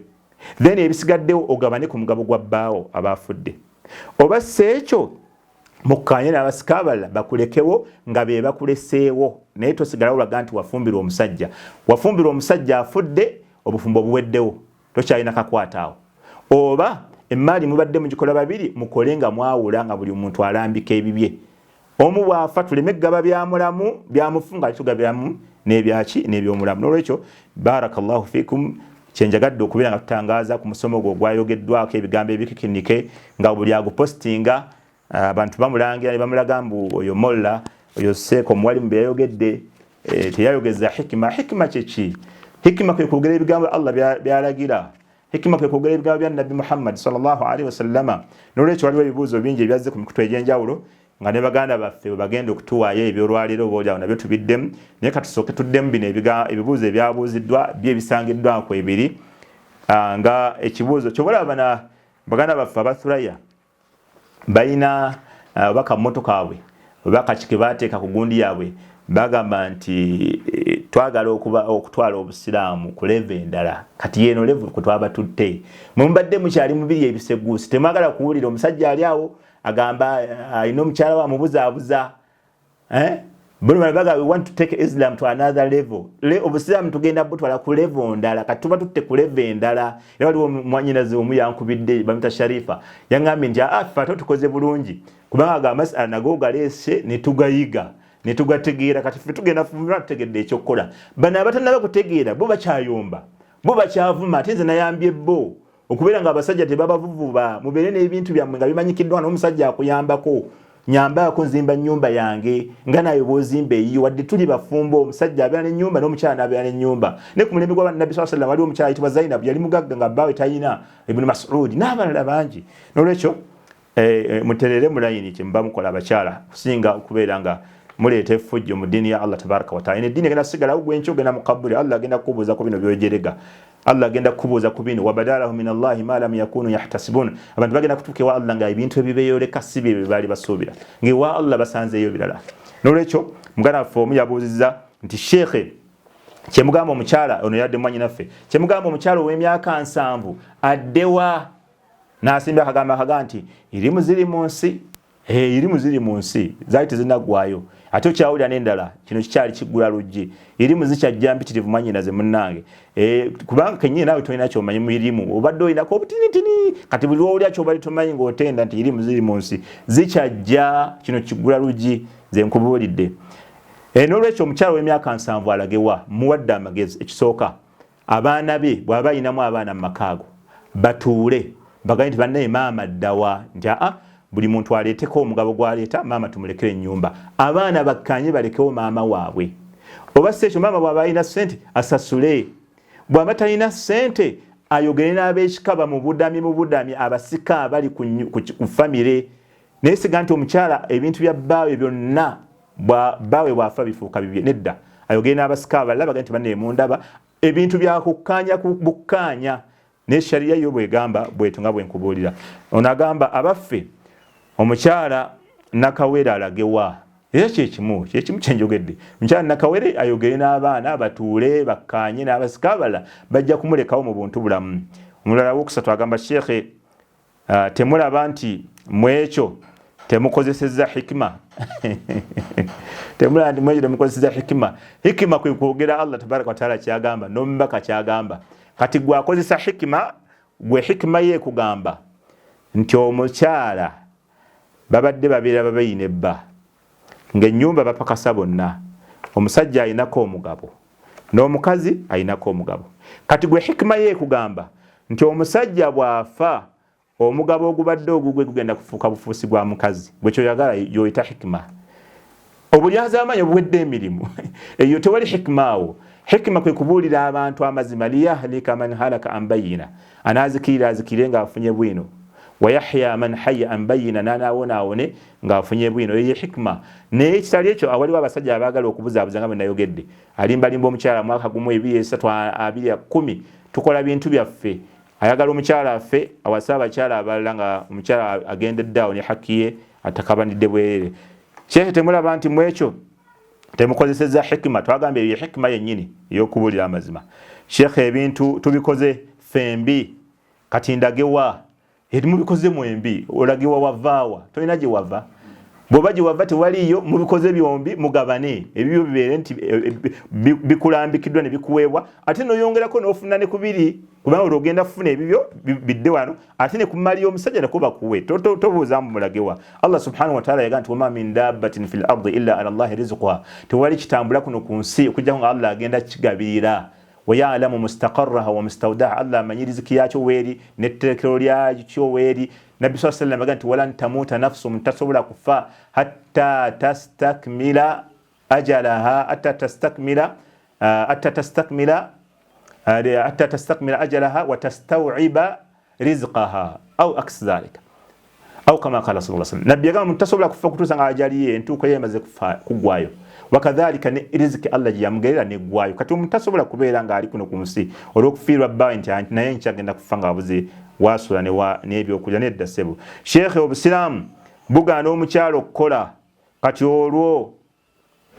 then ebisigaddewo ogabane ku mugabo gwa bbaawo abaafudde, oba si ekyo mukkaanye n'abasika abalala bakulekewo nga be bakuleseewo. Naye tosigalawo olaga nti wafumbirwa omusajja. Wafumbirwa omusajja afudde, obufumbo buweddewo, tokyalina kakwata awo. Oba emmaali mubadde mugikola babiri, mukole nga mwawula, nga buli muntu alambika ebibye. Omu bw'afa tuleme kugaba byamulamu byamufu nga tugabiramu n'ebyaki n'ebyomulamu. N'olwekyo barakallahu fikum, kyenjagadde okubeera nga tutangaaza ku musomo gwo ogwayogeddwako ebigambo ebikikinike nga buli agupositinga abantu bamulangira ne bamulaga mbu oyo molla, oyo seeko omuwalimu bye yayogedde teyayogeza hikima. Hikima kyeki? Hikima kwe kwogera ebigambo Allah byalagira. Hikima kwe kwogera ebigambo bya Nabbi Muhammad sallallahu alaihi wasallama. Nolwekyo waliwo ebibuuzo bingi ebyazze ku mikutu egy'enjawulo nga ne baganda baffe bwe bagenda okutuwaayo ebyolwaleero, oba oliawo nabyo tubiddemu. Naye katusooke tuddemu bino ebibuuzo ebyabuuziddwa byo ebisangiddwako ebiri. Nga ekibuuzo kyobalaba bana baganda baffe abathuraya balina oba kamoto kaabwe oba kaki ke baateeka ku gundi yaabwe, bagamba nti twagala okutwala obusiraamu ku level endala. Kati yeno level kwe twaba tutte, mwe mubadde mukyali mubiri ebiseguusi, temwagala kuwulira. Omusajja ali awo agamba alina omukyala we amubuzaabuza, eh? Buli baga, "We want to take Islam to another level." Obusiraamu tugenda butwala ku level ndala. Kati tuba tutte ku level endala. Era waliwo mwanyinaze omu yankubidde, bamita Sharifa, yaŋŋambye nti aa ffe ate tukoze bulungi kubanga ga masala nago galeese ne tugayiga ne tugategeera. Kati ffe tugenda fumbira tutegedde ekyokukola. Bano abatannaba kutegeera bo bakyayomba, bo bakyavuma. Ate nze nayambye bo okubeera nga abasajja tebabavuvuba. Mubeere n'ebintu byammwe nga bimanyikiddwa n'omusajja akuyambako. Nyambaako nzimba nnyumba yange nga naye bw'ozimba eyiyo. Wadde tuli bafumbo, omusajja abeera n'ennyumba n'omukyala n'abeera n'ennyumba. Ne ku mulembe gwa bannabbi saa sallam waliwo omukyala ayitibwa Zainabu, yali mugagga nga bbaawe talina, Ibuni Masudi n'abalala bangi. N'olwekyo muterere mu layini kyemuba mukola abakyala, kusinga okubeera nga muleeta effujjo mu ddiini ya Allah tabaraka wataala. Eno eddiini egenda sigalawo. Gwenkyo ogenda mu kabuli, Allah agenda kukubuuza ku bino byojerega. Allah agenda kukubuuza ku bino. Wabadalahu min Allahi ma lam yakunu yahtasibun. Abantu bagenda kutuuka ewa Allah nga ebintu ebibeyoleka si bye baali basuubira, ngaewa Allah basanzeeyo birala. Nolwekyo muganda waffe omu yabuuzizza nti, "Sheekhe, kyemugamba omukyala ono," yadde mwanyinaffe, "kyemugamba omukyala ow'emyaka 70 addewa?" N'asimbya akagamba akaga nti irimu ziri mu nsi, irimu ziri mu nsi, zaali tezinaggwayo. Ate okyawulira n'endala, kino kikyali kiggula luggi. Irimu zikyajja mpitirivu, mwanyinaze munnange, kubanga kenyini naawe tolina kyomanyi mu irimu, obadde olinako obutinitini. Kati buli lwowulira kyobali tomanyi ng'otenda nti irimu ziri mu nsi zikyajja. Kino kiggula luggi, nze nkubuulidde. N'olwekyo omukyala w'emyaka 70 alagewa? Muwadde amagezi. Ekisooka, abaana be bw'aba ayinamu abaana mu maka ago batuule bagambe nti, "Bannaye, maama ddawa?" Nti aa buli muntu aleeteko omugabo gwaleeta, maama tumulekere ennyumba. Abaana bakkanye balekewo maama waabwe. Oba si ekyo, maama bw'aba alina ssente asasule, bw'aba talina ssente ayogere n'ab'ekika bamubudamye mubudamye abasika abali ku famire. Naye siga nti omukyala ebintu bya bbaawe byonna bbaawe bw'afa bifuuka bibye, nedda. Ayogere n'abasika abalala bagende nti, "Bannaye, mundaba." Ebintu byakukkaanya ku bukkaanya, naye shariya yo bwegamba bwetu nga bwenkubuulira. Ono agamba, "Abaffe, omukyala nakawere alagewa?" Era kyekimu kyekimu kyenjogedde. Mukyala nakawere ayogere n'abaana batuule bakkaanye n'abasika abalala, bajja kumulekawo mu buntu bulamu. Omulala wokusatu agamba, "Sheekhe, temulaba nti mwekyo temukozesezza hikima? Temulaba nti mwekyo temukozesezza hikima?" Hikima kwe kwogera Allah tabaraka wataala kyagamba n'omubaka kyagamba. Kati gwe akozesa hikima, gwe hikima ye ekugamba nti omukyala Babadde babeera babeyi ne bba ng'ennyumba bapakasa bonna, omusajja alinako omugabo n'omukazi alinako omugabo. Kati gwe hikima ye ekugamba nti omusajja bw'afa omugabo ogubadde ogugwe gugenda kufuuka bufuusi gwa mukazi. Gwe kyoyagala yoyita hikima. Obulyazaamaanyi obuwedde emirimu eyo tewali hikima awo. Hikima kwe kubuulira abantu amazima, liyahlika man halaka an bayina, anaazikirira azikirire ng'afunye bwino, wayahya man haya an bayina, n'anaawona awone ng'afunye bwino. Eyo ye hikima. Naye ekitali ekyo, awaliwo abasajja abaagala okubuzaabuza nga bwe nayogedde, alimbalimba omukyala mwaka 1, 2, 3, 2, 10, tukola bintu byaffe. Ayagala omukyala affe awase abakyala abalala nga omukyala agendedde awo ne haki ye atakabanidde bwerere. Sheikh, temulaba nti mu ekyo temukozesezza hikima? Twagambye eyo hikima yennyini ey'okubuulira amazima. Sheikh, ebintu tubikoze ffembi, kati ndagewa? Mubikoze mwembi, olagewa? Wavaawa? Tolina gye wava. Bw'oba gye wava tewaliiyo. Mubikoze byombi, mugabane ebibyo bibeere nti bikulambikiddwa ne bikuweebwa, ate noyongerako n'ofuna ne kubiri, kubanga olwo ogenda kufuna ebibyo bidde wano, ate ne kumali omusajja nako bakuwe. Tobuuza mbu mulagewa. Allah subhanahu wa ta'ala yaga nti wama min dabbatin fil ardi illa ala Allahi rizquha, tewali kitambula kuno ku nsi okujjako nga Allah agenda kigabirira. Wayalamu mustaqarraha wa mustawdaha, Allah amanyi riziki yakyo weeri netterekero lyakyo weeri. Nabbi saa sallam aga nti walan tamuuta nafsu, omuntu tasobola kufa hatta tastakmila ajalaha, hatta tastakmila ajalaha wa tastawiba rizqaha au aks dhalika au kama qala sallallahu alaihi wasallam. Nabbi yagamba omuntu tasobola kufa kutuusa nga ajali ye entuuko ye emaze kuggwayo, wakadhalika ne riziki Allah gye yamugerera neggwayo. Kati omuntu tasobola kubeera ng'ali kuno ku nsi olw'okufiirwa bba nti naye nkyagenda kufa ng'abuze wasula n'ebyokulya. Nedda ssebo. Sheekhe, obusiraamu bugaana omukyala okukola. Kati olwo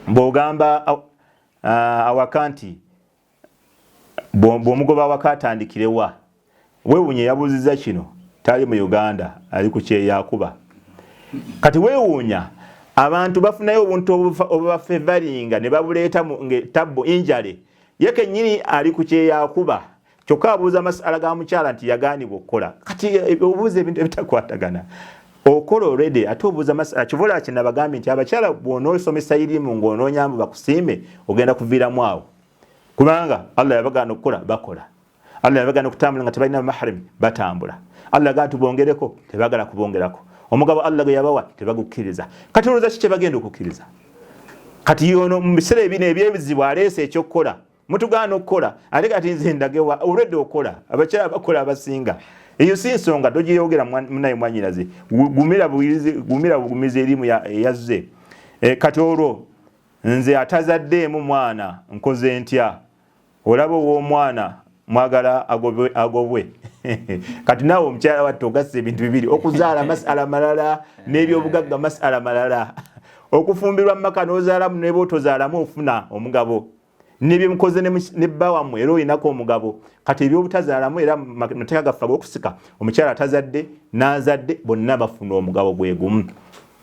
bw'ogamba awaka nti bw'omugoba awaka atandikirewa? Weewuunya, yabuuzizza kino tali mu Uganda, ali ku kyeyakuba. Kati weewuunya abantu bafunayo obuntu obubafevaringa ne babuleeta tabbu injale. Ye kennyini ali ku kyeyakuba, kyokka abuuza masala ga mukyala nti yagaanibwa okukola. Kati obuuza ebintu ebitakwatagana. Okola already, ate obuuza masala. Kivola kye nabagambye nti abakyala bw'onoosomesa irimu ng'onoonya mbu bakusiime, ogenda kuviiramu awo, kubanga Allah yabagaana okukola, bakola. Allah yabagaana okutambula nga tebalina mahrim, batambula. Allah yagamba tubongereko, tebagala kubongerako. Omugabo Allah gwe yabawa tebagukkiriza. Kati olowooza ki kyebagenda okukkiriza? Kati yono mu biseera ebino ebyebizibu aleese ekyokukola, mutugaana okukola, ate kati nze ndagewa? Olwedde okola, abakyala bakola abasinga. Eyo si nsonga, togiyogera munaye mwanyinaze. Gumira bugumiza erimu eyazze. Kati olwo nze atazaddeemu mwana nkoze ntya? Olaba ow'omwana mwagala agobwe. Kati naawe omukyala watte ogassa ebintu bibiri, okuzaala masala malala n'ebyobugagga masala malala. Okufumbirwa mu maka n'ozaalamu neba otozaalamu ofuna omugabo, nebyemukoze ne bba wammwe era olinako omugabo. Kati ebyobutazaalamu, era mateeka gaffe ag'okusika, omukyala atazadde n'azadde bonna bafuna omugabo gwe gumu.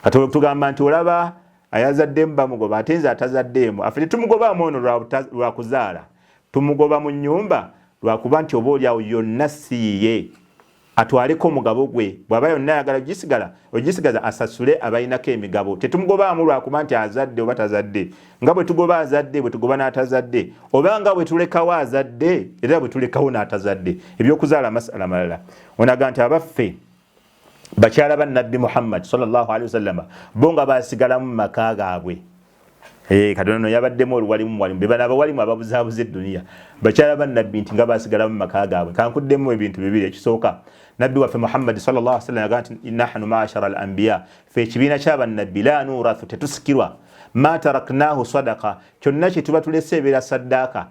Kati tugamba nti olaba ayazaddemu bamugoba, ate nze atazaddeemu afe tetumugobaamu ono lwa kuzaala, tumugoba mu nnyumba lwakuba nti oba oliawo yonna si yiye, atwaleko omugabo gwe. Bw'aba yonna ayagala ogisigala ogisigaza, asasule abalinako emigabo. Tetumugobaamu lwakuba nti azadde oba tazadde. Nga bwe tugoba azadde, bwe tugoba n'atazadde, oba nga bwe tulekawo azadde, era bwe tulekawo n'atazadde. Ebyokuzaala masala malala. Onaga nti abaffe, bakyala ba Nabbi Muhammad sallallahu alaihi wasallama bo nga basigalamu mu maka gaabwe? Kati ono yabaddemu oluwalimu walimu be bano abawalimu ababuzaabuza edduniya. Bakyala ba Nabbi nti nga basigalamu mu maka gaabwe. Kankuddemu ebintu bibiri. Ekisooka, Nabbi waffe Muhammadi sallallahu alaihi wasallam yagamba nti nahnu maashara al anbiya, fe ekibiina ky'abannabbi, la nurathu, tetusikirwa, ma taraknahu sadaka, kyonna kye tuba tulese ebeera saddaaka.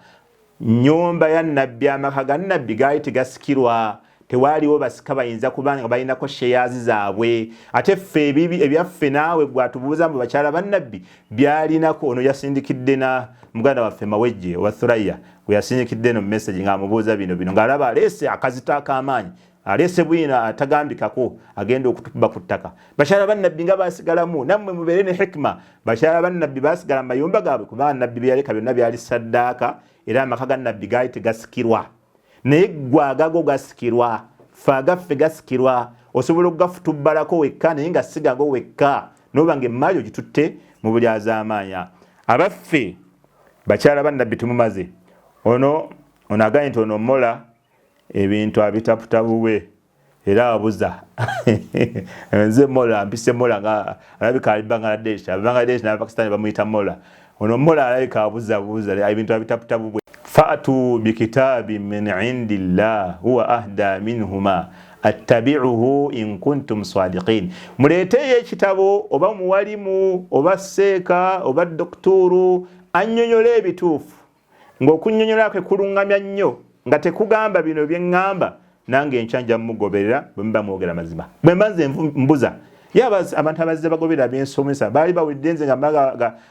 Nyumba ya Nabbi, amaka ga Nabbi gaali tegasikirwa, tewaaliwo basika bayinza kuba nga balinako sheyazi zaabwe. Ate ffe ebibi ebyaffe, naawe gwatubuuza mbu bakyala ba Nabbi byalinako. Ono yasindikidde na muganda waffe Mawejje owa Thuraya gwe yasindikidde eno message ng'amubuuza bino bino, ng'alaba aleese akazito ak'amaanyi, aleese bwino atagambikako, agenda okutukuba ku ttaka. Bakyala ba Nabbi nga basigalamu, nammwe mubeere ne hikima. Bakyala ba Nabbi basigala mu mayumba gaabwe kubanga Nabbi bye yaleka byonna byali saddaaka, era amaka ga Nabbi gaali tegasikirwa. Naye gwe agago gasikirwa, ffe agaffe gasikirwa. Osobola okugafutubbalako wekka naye nga sigago wekka, noba nga emmaali ogitutte mu bulyazaamaanya. Abaffe bakyala ba Nabbi tumumaze. Ono agambye nti ono mola ebintu abitaputa bubwe era abuza. Nze mola mpise mola nga alabika ali Bangladesh, Bangladesh na Pakistan bamuyita mola. Ono mola alabika abuza buza ebintu abitaputa bubwe. Fa'tu bikitabi min indillah huwa ahda minhuma attabi'uhu in kuntum sadiqin. Muleeteyo ekitabo oba muwalimu oba seeka oba dokturu annyonnyola ebituufu, ng'okunnyonnyola kwe kulungamya nnyo, nga tekugamba bino bye ŋŋamba nange enkya nja mugoberera bwe muba mwogera mazima. Bwe mba nze mbuza ye abantu abazze bagoberera byensomesa baali bawulidde nze nga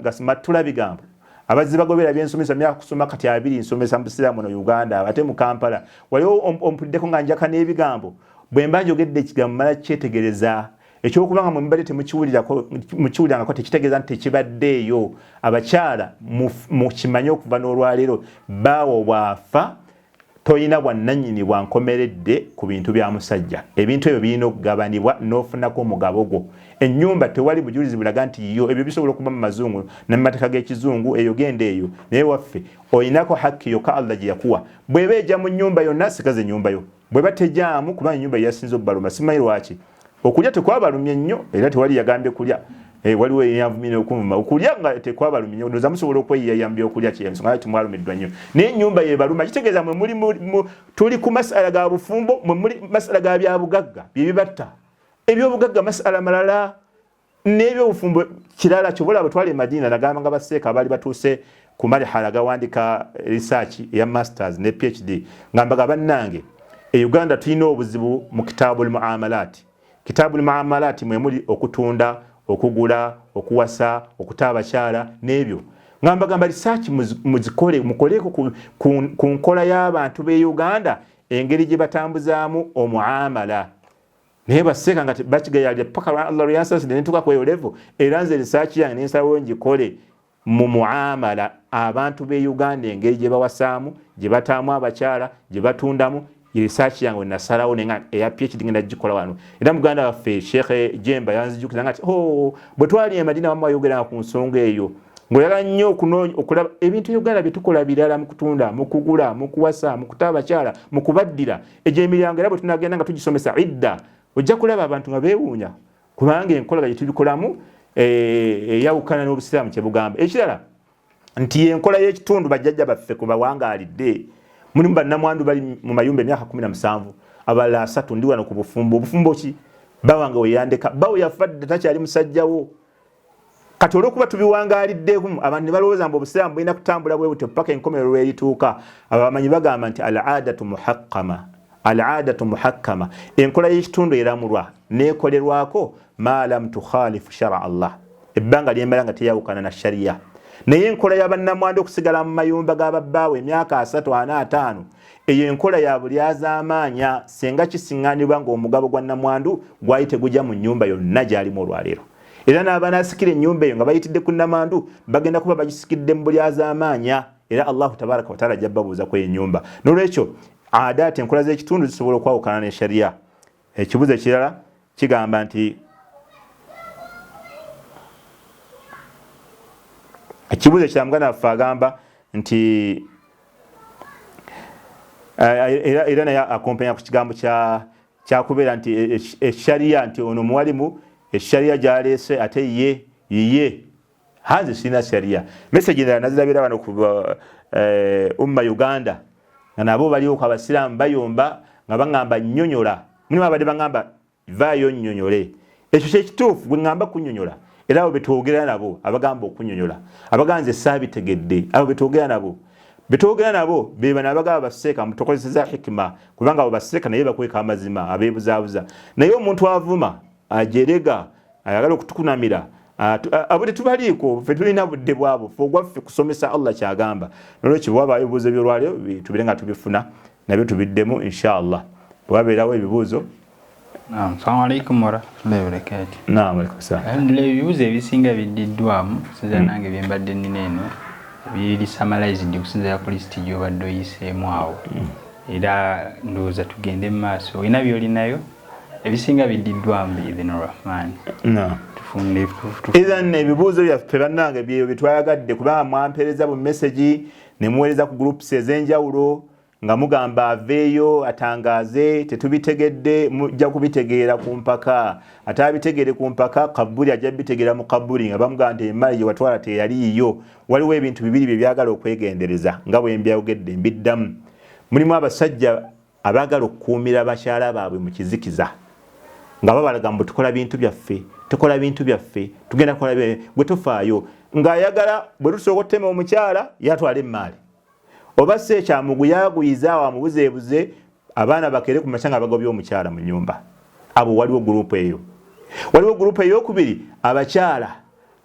gasimattula bigambo. Abazze bagoberera byensomesa myaka kusoma kati 20 nsomesa mu Busiraamu no Uganda ate mu Kampala waliwo ompuliddeko nga njaka n'ebigambo. Bwe mba njogedde ekigambo mala kyetegereza. Ekyokuba nga mwe mubadde temukiwulirangako tekitegeeza nti tekibaddeeyo. Abakyala mukimanye okuva n'olwaleero, bbaawo bw'afa toyina bwannannyini bwankomeredde ku bintu bya musajja. Ebintu ebyo birina okugabanibwa n'ofunako omugabo gwo. Ennyumba tewali bujulizi bulaga nti yo, ebyo bisobola okuba mu mazungu ne mu mateeka g'ekizungu, eyo genda eyo. Naye waffe oyinako hakki yokka Allah gye yakuwa. Bw'eba ejja mu nnyumba yonna, sigaza ennyumba yo. Bw'eba tejaamu, kubanga ennyumba yasinze obbaluma, simanyi lwaki. Okulya tekwabalumye nnyo, era tewali yagambye kulya. Waliwo eyanvumira okunvuma. Okulya nga tekwabalumye nnyo, ndowooza musobola okweyiyayiya mu byokulya ky'ensonga lwaki mwalumiddwa nnyo. Naye ennyumba yeebaluma, kitegeeza mwe muli tuli ku masala ga bufumbo, mwe muli masala ga byabugagga bye bibatta. Ebyobugagga masala malala n'ebyobufumbo kirala. Kyobola bwe twali e Madina nagamba nga baseeka abaali batuuse ku marhala gawandika research eya masters ne PhD, nga mbaga bannange e Uganda tulina obuzibu mu kitaabul muamalat. Kitaabul muamalat mwe muli okutunda, okugula, okuwasa, okuta abakyala n'ebyo. Nga mbagamba research muzikole, mukoleko ku nkola y'abantu b'e Uganda engeri gye batambuzaamu omuamala. Naye baseeka nga bakigayaalira paka Allah lwe yansaasira ne ntuuka ku eyo level, era nze research yange ne nsalawo ngikole mu muamala abantu b'e Uganda engeri gye bawasaamu, gye bataamu abakyala, gye batundamu. Research yange nasalawo nenga eya PhD ngenda gikola wano. Era muganda waffe Sheikh Jemba yanzijukira nga oh, bwe twali e Madina wamu ayogeranga ku nsonga eyo, ng'oyagala nnyo okunoonya okulaba ebintu Uganda bye tukola birala mu kutunda, mu kugula, mu kuwasa, mu kuta abakyala, mu kubaddira. Egyo emiryango era bwe tunagenda nga tugisomesa idda, ojja kulaba abantu nga beewuunya kubanga enkola gye tubikolamu eyawukana n'Obusiraamu kye bugamba. Ekirala nti enkola y'ekitundu bajjajja baffe kwe bawangaalidde. Mulimu bannamwandu bali mu mayumba emyaka 17, abalala 3. Ndi wano ku bufumbo. Obufumbo ki? Bba wange we yandeka, bba we yafa dda takyali musajja wo. Kati olw'okuba tubiwangaaliddemu abantu ne balowooza mbu Obusiraamu bulina kutambula bwe butyo paka enkomerero lw'erituuka. Abamanyi bagamba nti al-aadatu muhakkama, al-aadatu muhakkama, enkola y'ekitundu eramulwa n'ekolerwako ma lam tukhalifu shara Allah, ebbanga lyemala nga teyawukana na sharia. Naye enkola y'abannamwandu okusigala mu mayumba ga babbaawe emyaka 3, 4, 5, eyo enkola ya bulyazaamaanya singa kisiŋŋaanibwa ng'omugabo gwa nnamwandu gwali tegujja mu nnyumba yonna gy'alimu olwaleero. Era n'abanaasikira ennyumba eyo nga bayitidde ku nnamwandu bagenda kuba bagisikidde mu bulyazaamaanya, era Allahu tabaraka wataala ajja babuuza ku eyo ennyumba. N'olwekyo adaati, enkola z'ekitundu zisobola okwawukana ne sharia. Ekibuuzo ekirala kigamba nti ekibuuzo ekirala muganda waffe agamba nti era naye akompenya ku kigambo kyakubeera nti esharia, nti ono muwalimu esharia gy'aleese ate ye yiye. Hanze sirina sharia. Message endala nazirabira wano ku Umma Uganda, nga nabo baliwo ku Abasiraamu bayomba nga baŋŋamba nnyonyola. Mulimu abadde baŋŋamba vaayo nnyonyole. Ekyo kyekituufu gwe ŋŋamba kunnyonyola. Era abo betwogera nabo abagamba okunnyonyola, abagamba nze saabitegedde, abo betwogera nabo betwogera nabo be bano abagamba baseeka mbu tokozeseza hikima, kubanga abo baseeka naye bakweka amazima, abeebuzaabuza. Naye omuntu avuma, ajerega, ayagala okutukunamira, abo tetubaliiko, ffe tulina budde bwabo, ffe ogwaffe kusomesa Allah kyagamba. Nolwekyo bwe wabaayo ebibuuzo by'olwaleero tubire nga tubifuna nabyo tubiddemu inshallah. Bwe wabeerawo ebibuuzo. Naam, assalamu alaikum warahmatullahi wabarakatuh. Naam, alaikum salaam. Alhamdulillah, ebibuuzo ebisinga biddiddwamu okusinziira nange bye mbadde nnina eno biri summarized okusinziira ku lisiti gy'obadde oyiseemu awo. Era ndowooza tugende mu maaso, olina byolinayo ebisinga biddiddwamu biidhini rahman. Tufunde. Ithan ebibuuzo byaffe bannange byeyo byetwayagadde, kubanga mwampeereza bu message ne muweereza ku groups ez'enjawulo nga mugamba aveeyo atangaaze, tetubitegedde. Mujja kubitegeera ku mpaka. Ate abitegeere ku mpaka, kabuli ajja bitegeera mu kabuli nga bamugamba nti emmali gye watwala teyaliiyo. Waliwo ebintu bibiri bye byagala okwegendereza nga bwe mbyogedde, mbiddamu. Mulimu abasajja abaagala okukuumira bakyala baabwe mu kizikiza nga babalaga mbu tukola bintu byaffe, tukola bintu byaffe, tugenda kukola, gwe tofaayo, ng'ayagala bwe tusooka okutema omukyala yatwala emmaali, oba si ekyamuguyaguyiza awo amubuzeebuze, abaana bakere ku makya nga bagobye omukyala mu nyumba. Abo waliwo gurupu eyo. Waliwo gurupu eyokubiri, abakyala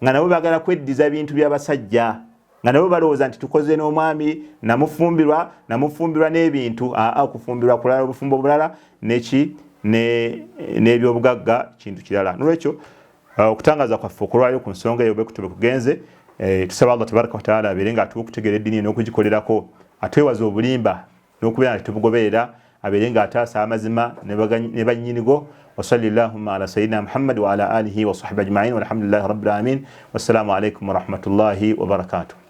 nga nabo bagala kweddiza bintu by'abasajja, nga nabo balowooza nti tukoze n'omwami, namufumbirwa, namufumbirwa n'ebintu. Aa, okufumbirwa kulala, obufumbo bulala, neki n'ebyobugagga kintu kirala. Nolwekyo okutangaza kwaffe okulwayo ku nsonga eyo bwekutyo bwekugenze. Tusaba Allah tabaraka wataala abeere nga atuwa okutegeera eddiini n'okugikolerako, atwewaza obulimba n'okubeera nga tetubugoberera, abeere nga ataasa amazima ne bannyinigo. Wasalli llahumma ala sayidina Muhammad wa ala alihi wa sahbi ajmain, walhamdulillahi rabbil alamin. Wassalamu alaikum warahmatullahi wabarakatuh.